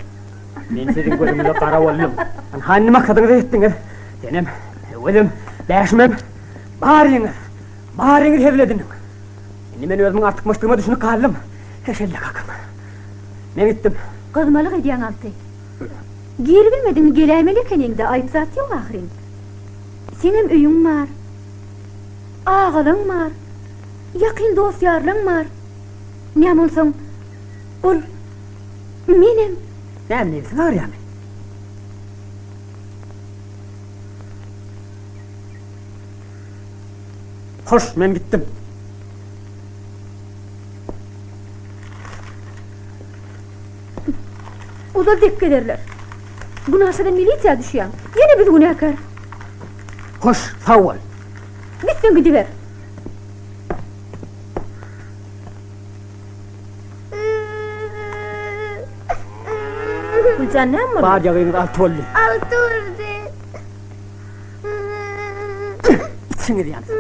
Men siziň gözüňize gara boldum. Ynha indi maksadyňyza ýetdiňiz. Senem, Öwezem, Bäşimem, baryňyz, baryňyz hezil ediniň. Indi men özümiň artykmaçdygyma düşünip galdym. Heşelle kakam. Men gitdim. Gyzmalyk edýäň Alty. Gelibilmediňmi geläýmeli ekeniň-dä, aýyp zat ýok ahyryn. Seňem öýüň bar. Agalaň bar. Ýakyn dost-ýarlaň bar. Näme onsoň, ol menem. Näme nebsiň agyrýarmy? Hoş, men gitdim. Wokzal dek gezerler. Günaşadan milisiýa düşýäň. Ýene biz günäkär. Hoş, sag bol. Gitseň gidiber. Güljan näme boldy? Bar ýagyňyz alty boldy. Alty boldy. Içiňiz ýansyn.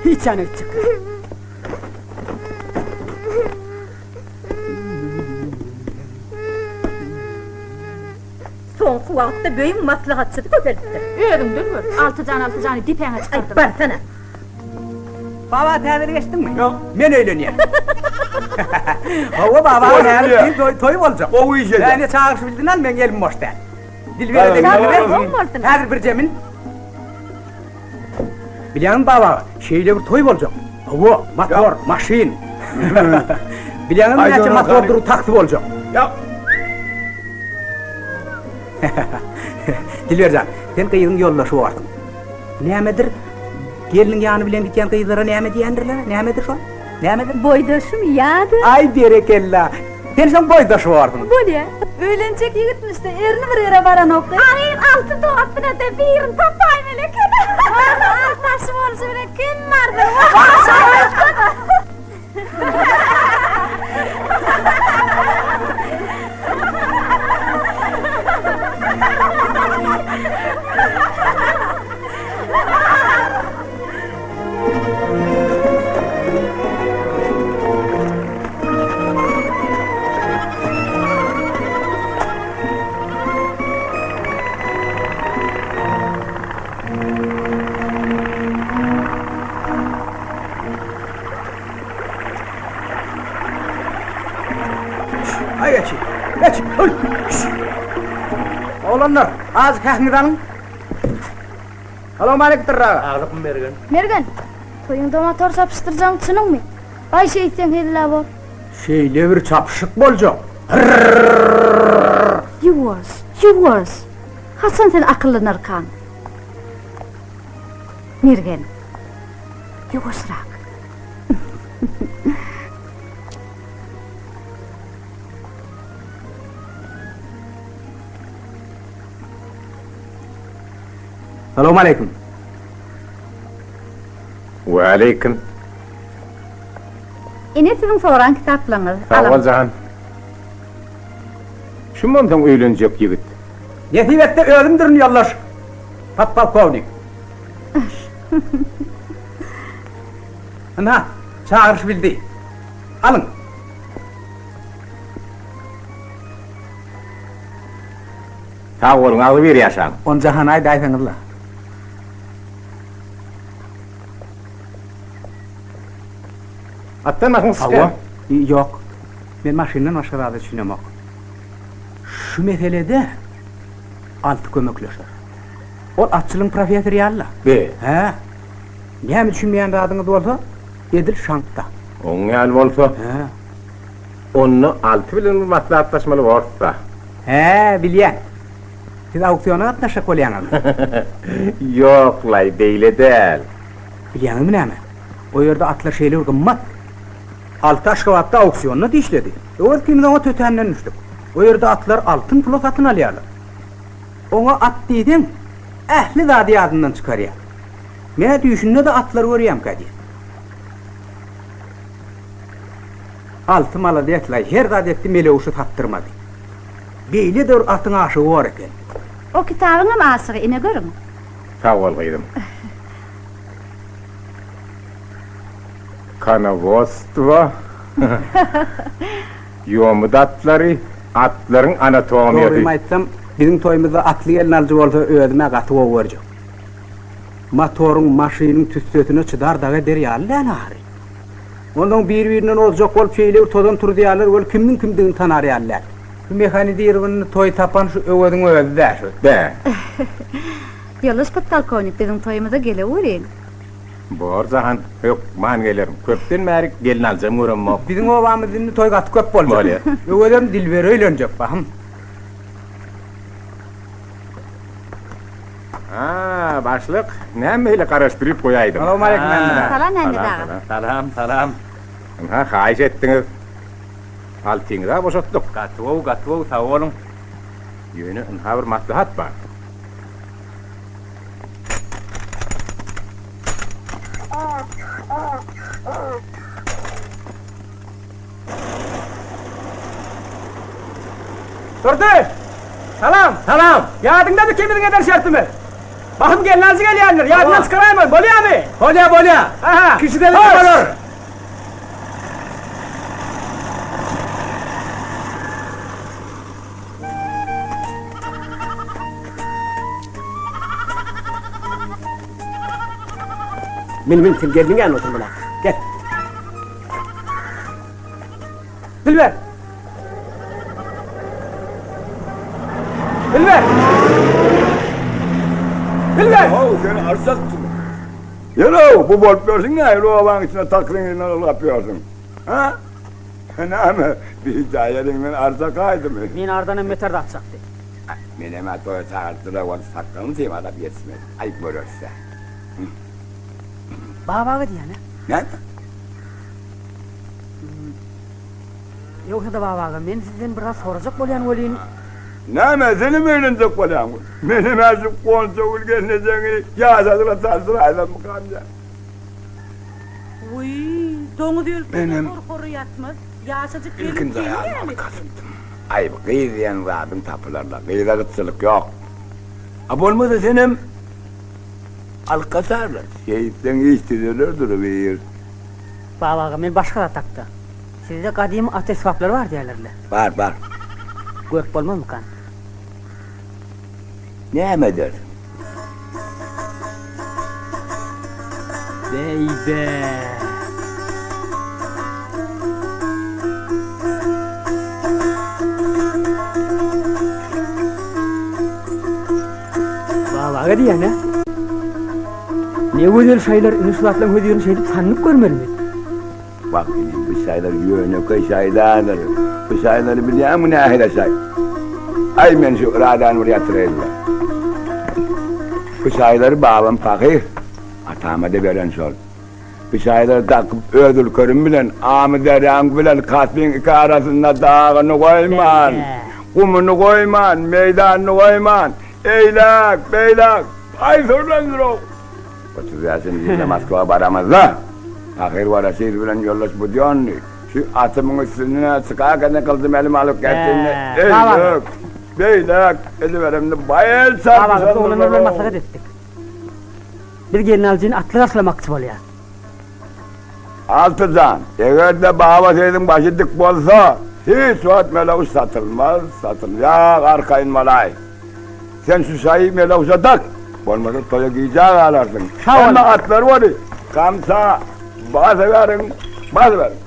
Hiç ýana gitjek däl. Soňky wagtda böýüň maslahatçysy köpelipdir. Özüňden gör. Altyjan Altyjany depäňe çykardyň. Aý, barsana. Baba täzelik eşitdiňmi? Ýok. Men öýlenýän. Hawa baba, häzir toý toý boljak. Gowy iş edýäň. Ýa çagyryş bildin al, meň elim boş däl. Dilbere de bildiber. Häzir bir jemin. Bilýäňmi baba, şeýle bir toý boljak. Hawa, motor, maşyn. Bilýäňmi näçe motordyr taksi boljak. Ýok. Dilberjan, sen gyzyň ýoldaşy borsuň. Nämedir? Gelniň ýany bilen gidýän gyzlara näme diýendirler? Nämedir şol? Nämedir? Boýdaşym ýa-da. Aý berekella! Sen şoň boýdaşy borsuň. Bolýa. Öýlenjek ýigitmiş-de, erni bir ýere baranokdy. Aý, alty dost bilen-de birini tapaýmaly eken. Altaşy bolşy bilen kim bardyr? Aý geçi. Geç. Hol. Oglanlar, az kähiňizi alyň. Salowmaleýkim Dyrra aga. Saglyk Mergen. Mergen, toýuňda motor çapyşdyrjagyň çynyňmy? Baý şeýtseň hezil-ä bor. Şeýle bir çapyşyk boljak. Ýuwaş, ýuwaş. Haçan sen akyllanarkaň? Mergen. Ýuwaşrak. Salowmaleýkim. Waleýkim. Ine siziň soran kitaplaryňyz. Sag bol jan. Şum onsoň öýlenjek ýigit. Nesip etse özümdirin ýoldaş podpolkownik. Ynha, çagyryş bildi. Alyň. Sag boluň, agzybir ýaşaň. Ony Jahana aýdaýsaňyzla. Atdan maşyn syçýar. Hawa. Ýok. Men maşyndan başga zada düşünemok. Şu meselede Alty kömekleşer. Ol atçylygyň professory ýaly-la. Be. Hä. Näme düşünmeýän zadyňyz bolsa, edil şaňkda. Oň ýaly bolsa. Hä. Onda Alty bilen bir maslahatlaşmaly borus-da. Hä, bilýän. Siz auksiona gatnaşjak bolýaňyzmy? Ýok-laý, beýle däl. Bilýäňizmi näme? O ýerde atlar şeýle bir gymmat. Alty Aşgabatda auksionda dişledi. Öwez ikimiz oňa tötänden düşdük. O ýerde atlar altyn pula satyn alýarlar. Oňa at diýseň, ähli zady ýadyndan çykarýar. Men-ä düýşünde-de atlary görýämkä diýýän. Alty malades-laý, her zat etdi, Melewşi satdyrmady. Beýle-de bir atyň aşygy bor eken. O kitabyňam aşygy, ine görüň. Sag bol, gyzym. Konowodstwo, ýomut atlary, atlaryň anatomiýasy. Dogrymy aýtsam, biziň toýumyzda atly gelnalyjy bolsa özüm-ä gaty gowy görjek. Motoryň, maşynyň tüssesine çydar dagy eder ýaly däl ahyry. Onsoň bir-birinden ozjak bolup şeýle bir tozan turuzýarlar weli kimniň kimdigini tanar ýaly däl. Şu mehanizirowanyny toý tapan şu Öweziň özi-dä şu. Bä. Ýoldaş podpolkownik, biziň toýumyza geleweriň. Bor Jahan, hökman gelerin. Köpden bäri gelnaljam göremok. Biziň obamyzda indi toý gaty köp boljak. Bolýa. Öwezem Dilbere öýlenjek, bahym. A, başlyk, näme beýle garaşdyryp goýaýdyň? Salowmaleýkim Mämmet aga. Salam Mämmet aga. Salam, salam. Ynha, haýyş etdiňiz. Altyňyz-a boşatdyk. Gaty gowy, gaty gowy, sag boluň. Ýöne ynha bir maslahat bar. Durdy! Salam! Salam! Ýadyňdamy ikimiziň eden şertimiz? Bahym gelnaljy gelýändir, ýadyňdan çykaraýma, bolýamy? Bolýa, bolýa! Aha! Kişi-de bolar! Min, min, sen gelniň ýanynda otur muna. Gel. Dilber! Dilber! Dilber! Haw, sen arsaksyň. Ýör-ow, bu bolup ýörsüň nähili obaň içinde takryň yzyndan ylgap ýörsüň? Hä? Näme, bijaý eliňden arsa gaýdymy? Men ardanam beter zat çakdy. Menem-ä toýa çagyrtdylar, ol sakgalyny symalap ýetişmedi. Aýyp görerse. Baba aga diýýän-ä? Näme? Ýogsa-da baba aga, men sizden bir zat sorajak bolýan welin. Näme, senem öýlenjek bolýaňmy? Menem-ä şu Gonjagül gelnejeňi ýaşadyla tanşyraýsammykam diýýän. Wiý, doňuz ölse-de Menem hor-hory ýatmaz. Ýaşajyk gelin ilkinji seni aýalymy näme alyp etsin? gaçypdym. Aý, bu gyz diýen zadyň tapylar-la, gyza gytçylyk ýok. A bolmasa senem alyp gaçarlar. Şeýtseň iş düzeler durubir. Baba aga, men başga zat hakda. Sizde gadymy at esbaplary bar diýýärler-le. Bar, bar. Görüp bolmazmykan? Näme edersiň? Beýbe! Baba aga diýýän-ä. Ne gözel şaýlar, indi şu zatlaryň hözirini şeýdip sandyk görmelimi? Wah, inim, bu şaýlar ýönekeý şaý däldir. Bu şaýlary bilýäňmi nähili şaý? Aý, men şu yradany bir ýatyraýyn-la. Bu şaýlary babam pahyr, atama-da beren şol. Bu şaýlary dakyp, öz ülkerim bilen, Amyderýaň bilen Kaspiň iki arasynda dagyny goýman, gumuny goýman, meýdanyny goýman, eýläk, beýläk, aý sürlendir-ow! 35-nji ýylda Moskwa baramyzda, pahyr Woroşilow bilen ýoldaş Budýonnyý şu atymyň üstüne çykarkada gylyjymy elime alyp gätdim-de, eýläk, beýläk ediberemde baý el Baba, biz oglanlar bilen çarpyşandyrlar-ow! maslahat etdik. Biz gelnalyjyny atly garşylamakçy bolýas. Alty jan, eger-de Baba Seýidiň başy dik bolsa, hiç wagt Meleguş satylmaz, satylýar, arkaýyn bolaý. Sen şu şaýy Melewşe dak, bolmasa toýa gijä galarsyň. Hemme atlar body, gamça basyberiň, basyberiň.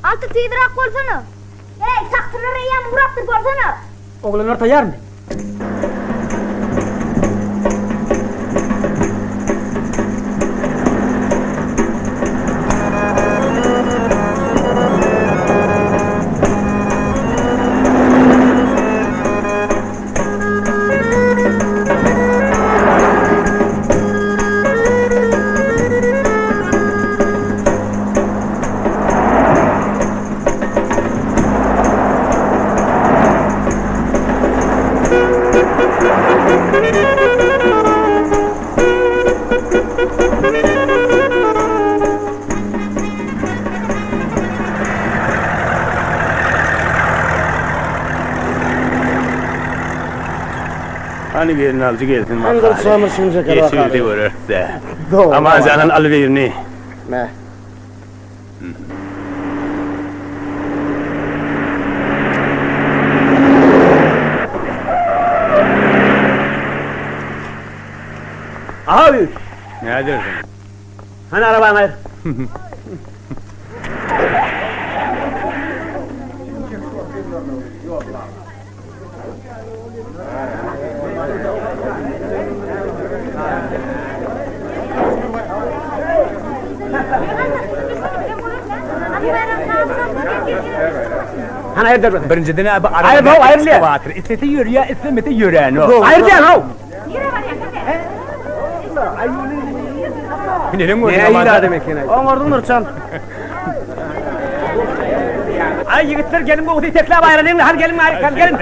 Alty tizräk bolsana. Eý, taksylar eýýäm ugrapdyr bolsana. Oglanlar taýýarmy? Hany gelinalyjy gelsin Hany bir çamur şirin-şeker bakaly. Geçirdi göreris-dä. Dogry. Amanjandan al birini. Me. Abi! Nädersiň? Hany arabaňy aýyr. Hany aýyr derweze. Birinjiden abi Aýyr how aýyr diýýän. Batyr islese ýörýär, islemese ýöränok. Aýyr diýýän how. Neneň gördüň Nähili Amanjan? adam eken-aý. Oňardyň Nurçan. Aý ýigitler geliň gowusy itekläp aýralyň hany geliň aýry hany geliň.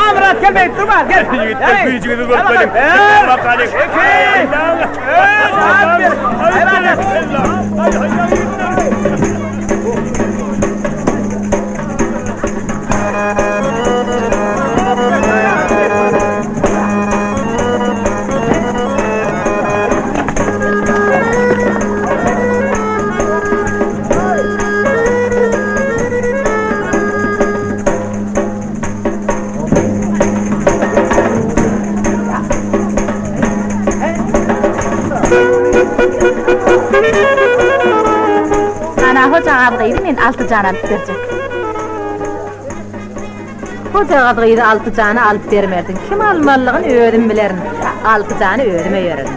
Amyrat gel beýdip durma gel. Ýigitler güýjüňizi görkezeliň. Bir, Bakalyň. iki, üç, hany bir. Ana hojagaz gyzy men Altyjana alyp berjek. Hojagaz gyzy Altyjana alyp bermerdiň. Kim almalygyny özüm bilerin. Altyjany özüm öýerin.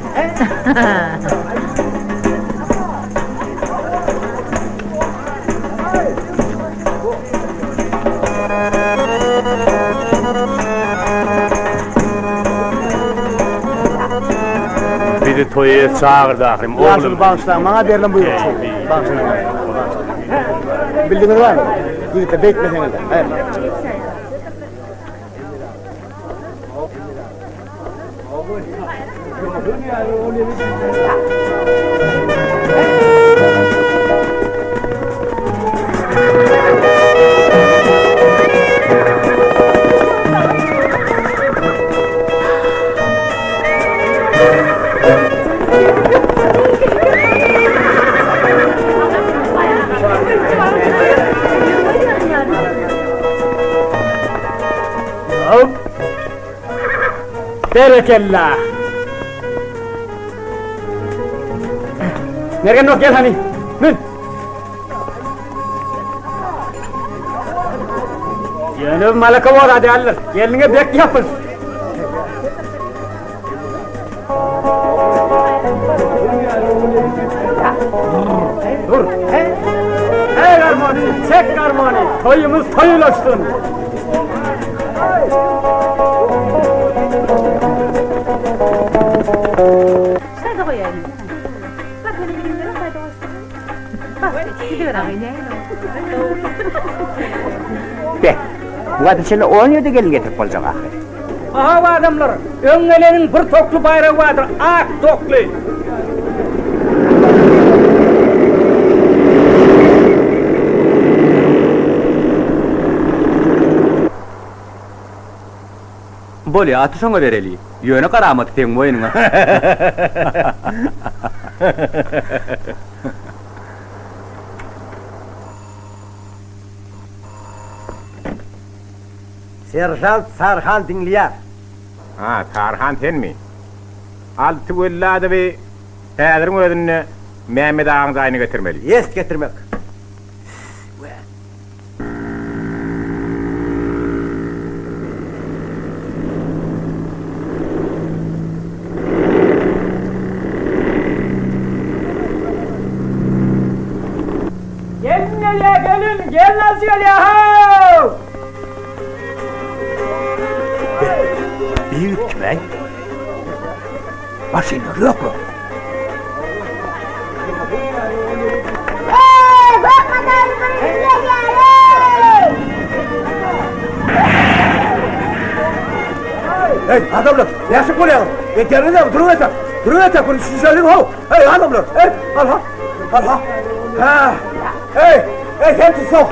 Bizi toýa çagyrdy ahyrym, oglum. Ýaşuly bagyşlaň, maňa berlen buýruk şol. Bagyşlaň. Bildiňiz barmy? Ýigitler beýtmeseňizler. Haýyr. Hop. Berekella. Mergen dost gel hany. Mün. Ýöne malaka bor däldir. Gelniňe bek ýapyş. Dur. Hey garmony, çek garmony. Toýumyz toýulaşsyn. Şaýda goýaýyn. Bak ýene gidiber, şaýda goýsun. Bak, gidiber aga, Be, bu wagta çenli on ýerde gelin getirip boljak ahyry. Aha adamlar, öň geleniň bir tokly baýragy bardyr, ak tokly. Bolýa, aty şoňa bereli. Ýöne garamaty seň boýnuňa. Seržant Tarhan diňleýär. Ha, Tarhan senmi? Alty Welladowy häziriň özünde Mämmet agaň jaýyna getirmeli. Ýest getirmek. Gelin gelýä, gelin, gelin alyjy gelýä, how! Bi ýigit kim-äý? Maşynlary ýokmy? Eý, gök motorly birinji gelýär-eý! Hey, adamlar, näşik bolýaňyz? Edýäniňiz durup etek. Durup etek, bir düşünişeliň how. Hey, adamlar, hey, al-ha. Al-ha. Ha. Hey, hey, sen tutsag.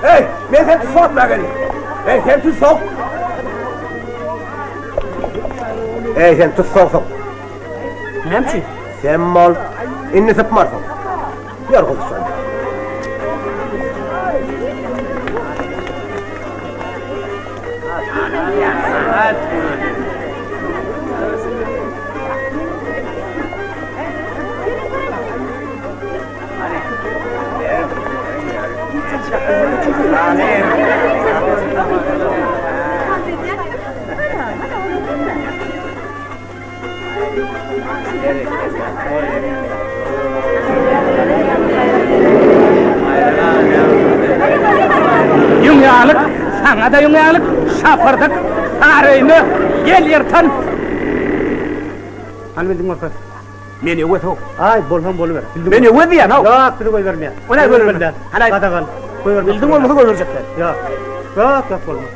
Hey, men sen tutsag etmäge geldim. Hey, sen tutsag. Hey, sen tutsagsyň. Näme üçin? Sen bol. Indi sypmarsyň. Ýör gyzyşan. Ýüň ýalyk, saňa-da ýüň ýalyk, şapyrdyk, sary öýme, ýel ýyrtan. Hany bildiň bolsa. Men Öwez how. Aý, bolsaň boluber. Men Öwez diýýän how. Ýok, bizi goýbermeýär. O näme goýbermeli? Hany Gadagan. Goýbermek. Bildiň bolmasa goýberjekler. Ýok. Ýok, ýok bolmaz.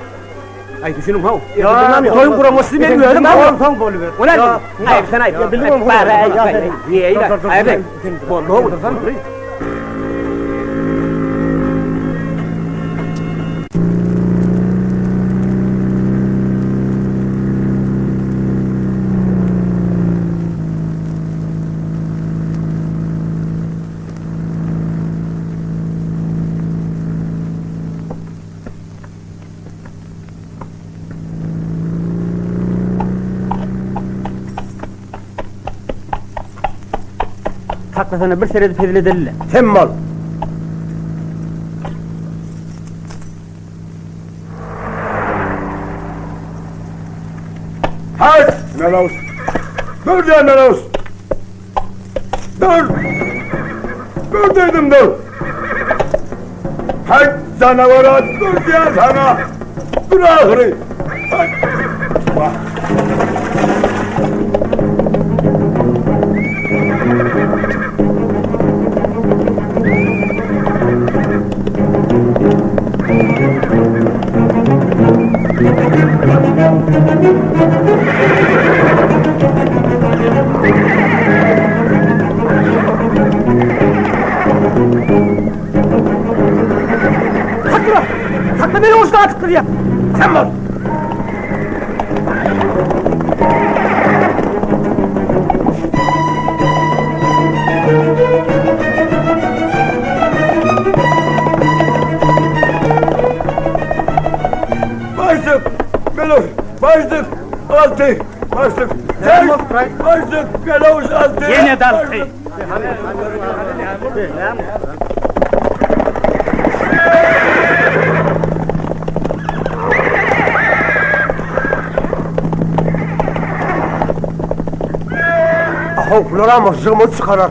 Aý, düşüniň how. Ýok, Toýuň guramasy men özüm how. Bolsaň boluber. O näme? Aý, sen aý. Bildiň bolmasa. Bar, aý, aý. Aý, Boldy how. Saklasana bir seredip hezil edeli-le. Sem bol. Haý, Melaus. Dur diýen Melaus. Dur. Dur dedim dur. Haý, janawara dur diýen sana. Dur ahyry. Haý. Wah. Sakla! Sakla meni uruşdan atyp durýar. Sen bol. Başlyk! Melaus! Başlyk! Alty! Başlyk! Sen! Başlyk! Melaus alty! Ýene-de alty. Ahow, bularam jygymyzy çykarar.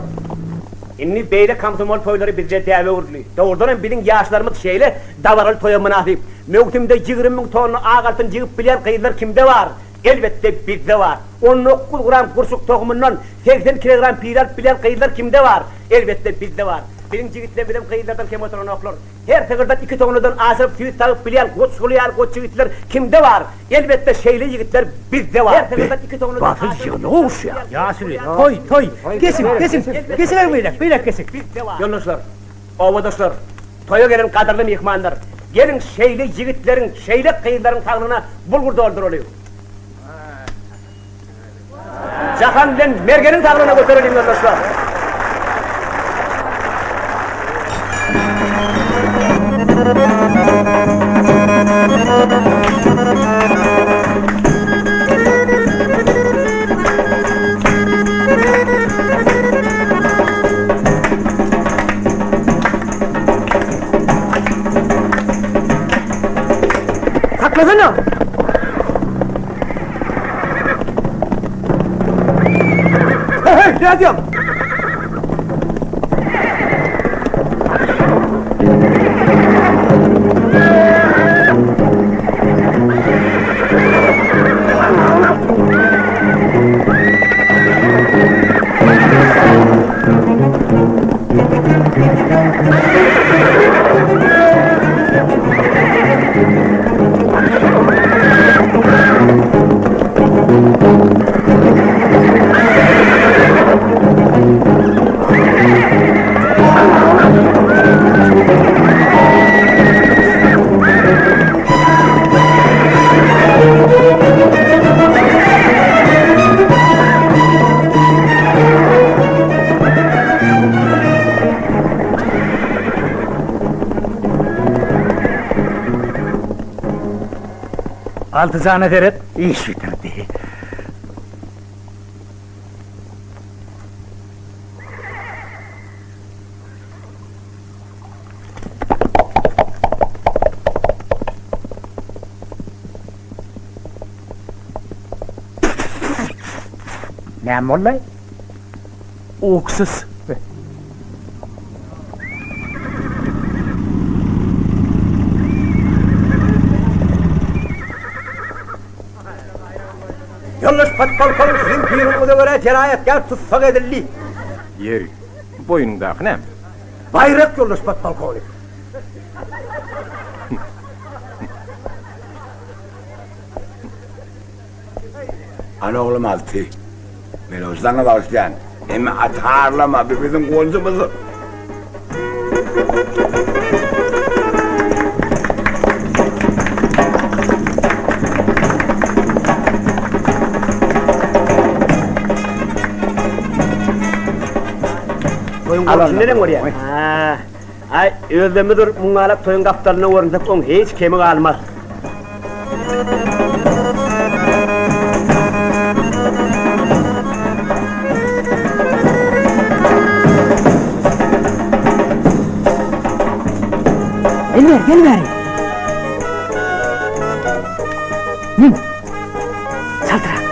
Indi beýle komsomol toýlary bizde däbe öwrüldi. Dogrudan hem biziň ýaşlarymyz şeýle dabaraly toýa mynasyp. Möwsümde 20 müň tonna ak altyn ýygyp bilýän gyzlar kimde bar? Elbetde, bizde bar. 19 gram gurçuk tohumyndan 80 kilogram pile alyp bilýän gyzlar kimde bar? Elbetde, bizde bar. Biziň jigitlerimizem gyzlardan kem oturanoklar. Her sygyrdan 2 tonnadan aşyryp süýt sagyp bilýän goçguly ýaly goç ýigitler kimde bar? Elbetde, şeýle ýigitler bizde bar. Her sygyrdan 2 tonnadan Basyl aşyryp ýygyna gowuşýar. Ýaşuly, toý, toý. Geçiň, geçiň. Geçiber beýläk, beýläk geçiň. Ýoldaşlar, obadaşlar, toýa gelen gadyrly myhmanlar, geliň şeýle ýigitleriň, şeýle gyzlaryň saglygyna bulgur dolduralyň. Jahan bilen Mergeniň saglygyna götereliň ýoldaşlar. Saklasana! Hey, hey, ne diýýäň? Altyjana seret, iş bitirdi. Näme boldy? Uksus. Ýoldaş podpolkownik siziň buýrugyňyza görä jenaýatkär tussag edildi. Ýeri, boýnuňdaky näme? Baýrak, ýoldaş podpolkownik. Al oglum Alty. Men ony saňa bagyşlaýan. Emma aty harlama, bu biziň gonjumyzdyr. Toýuň bolşuny neneň görýäň? Hä. Aý, özlemizdir, muňňalak toýuň gapdalynda görünsek, oň hiç kemi galmaz. Gel bäri, gel bäri. Mün. Çaltrak.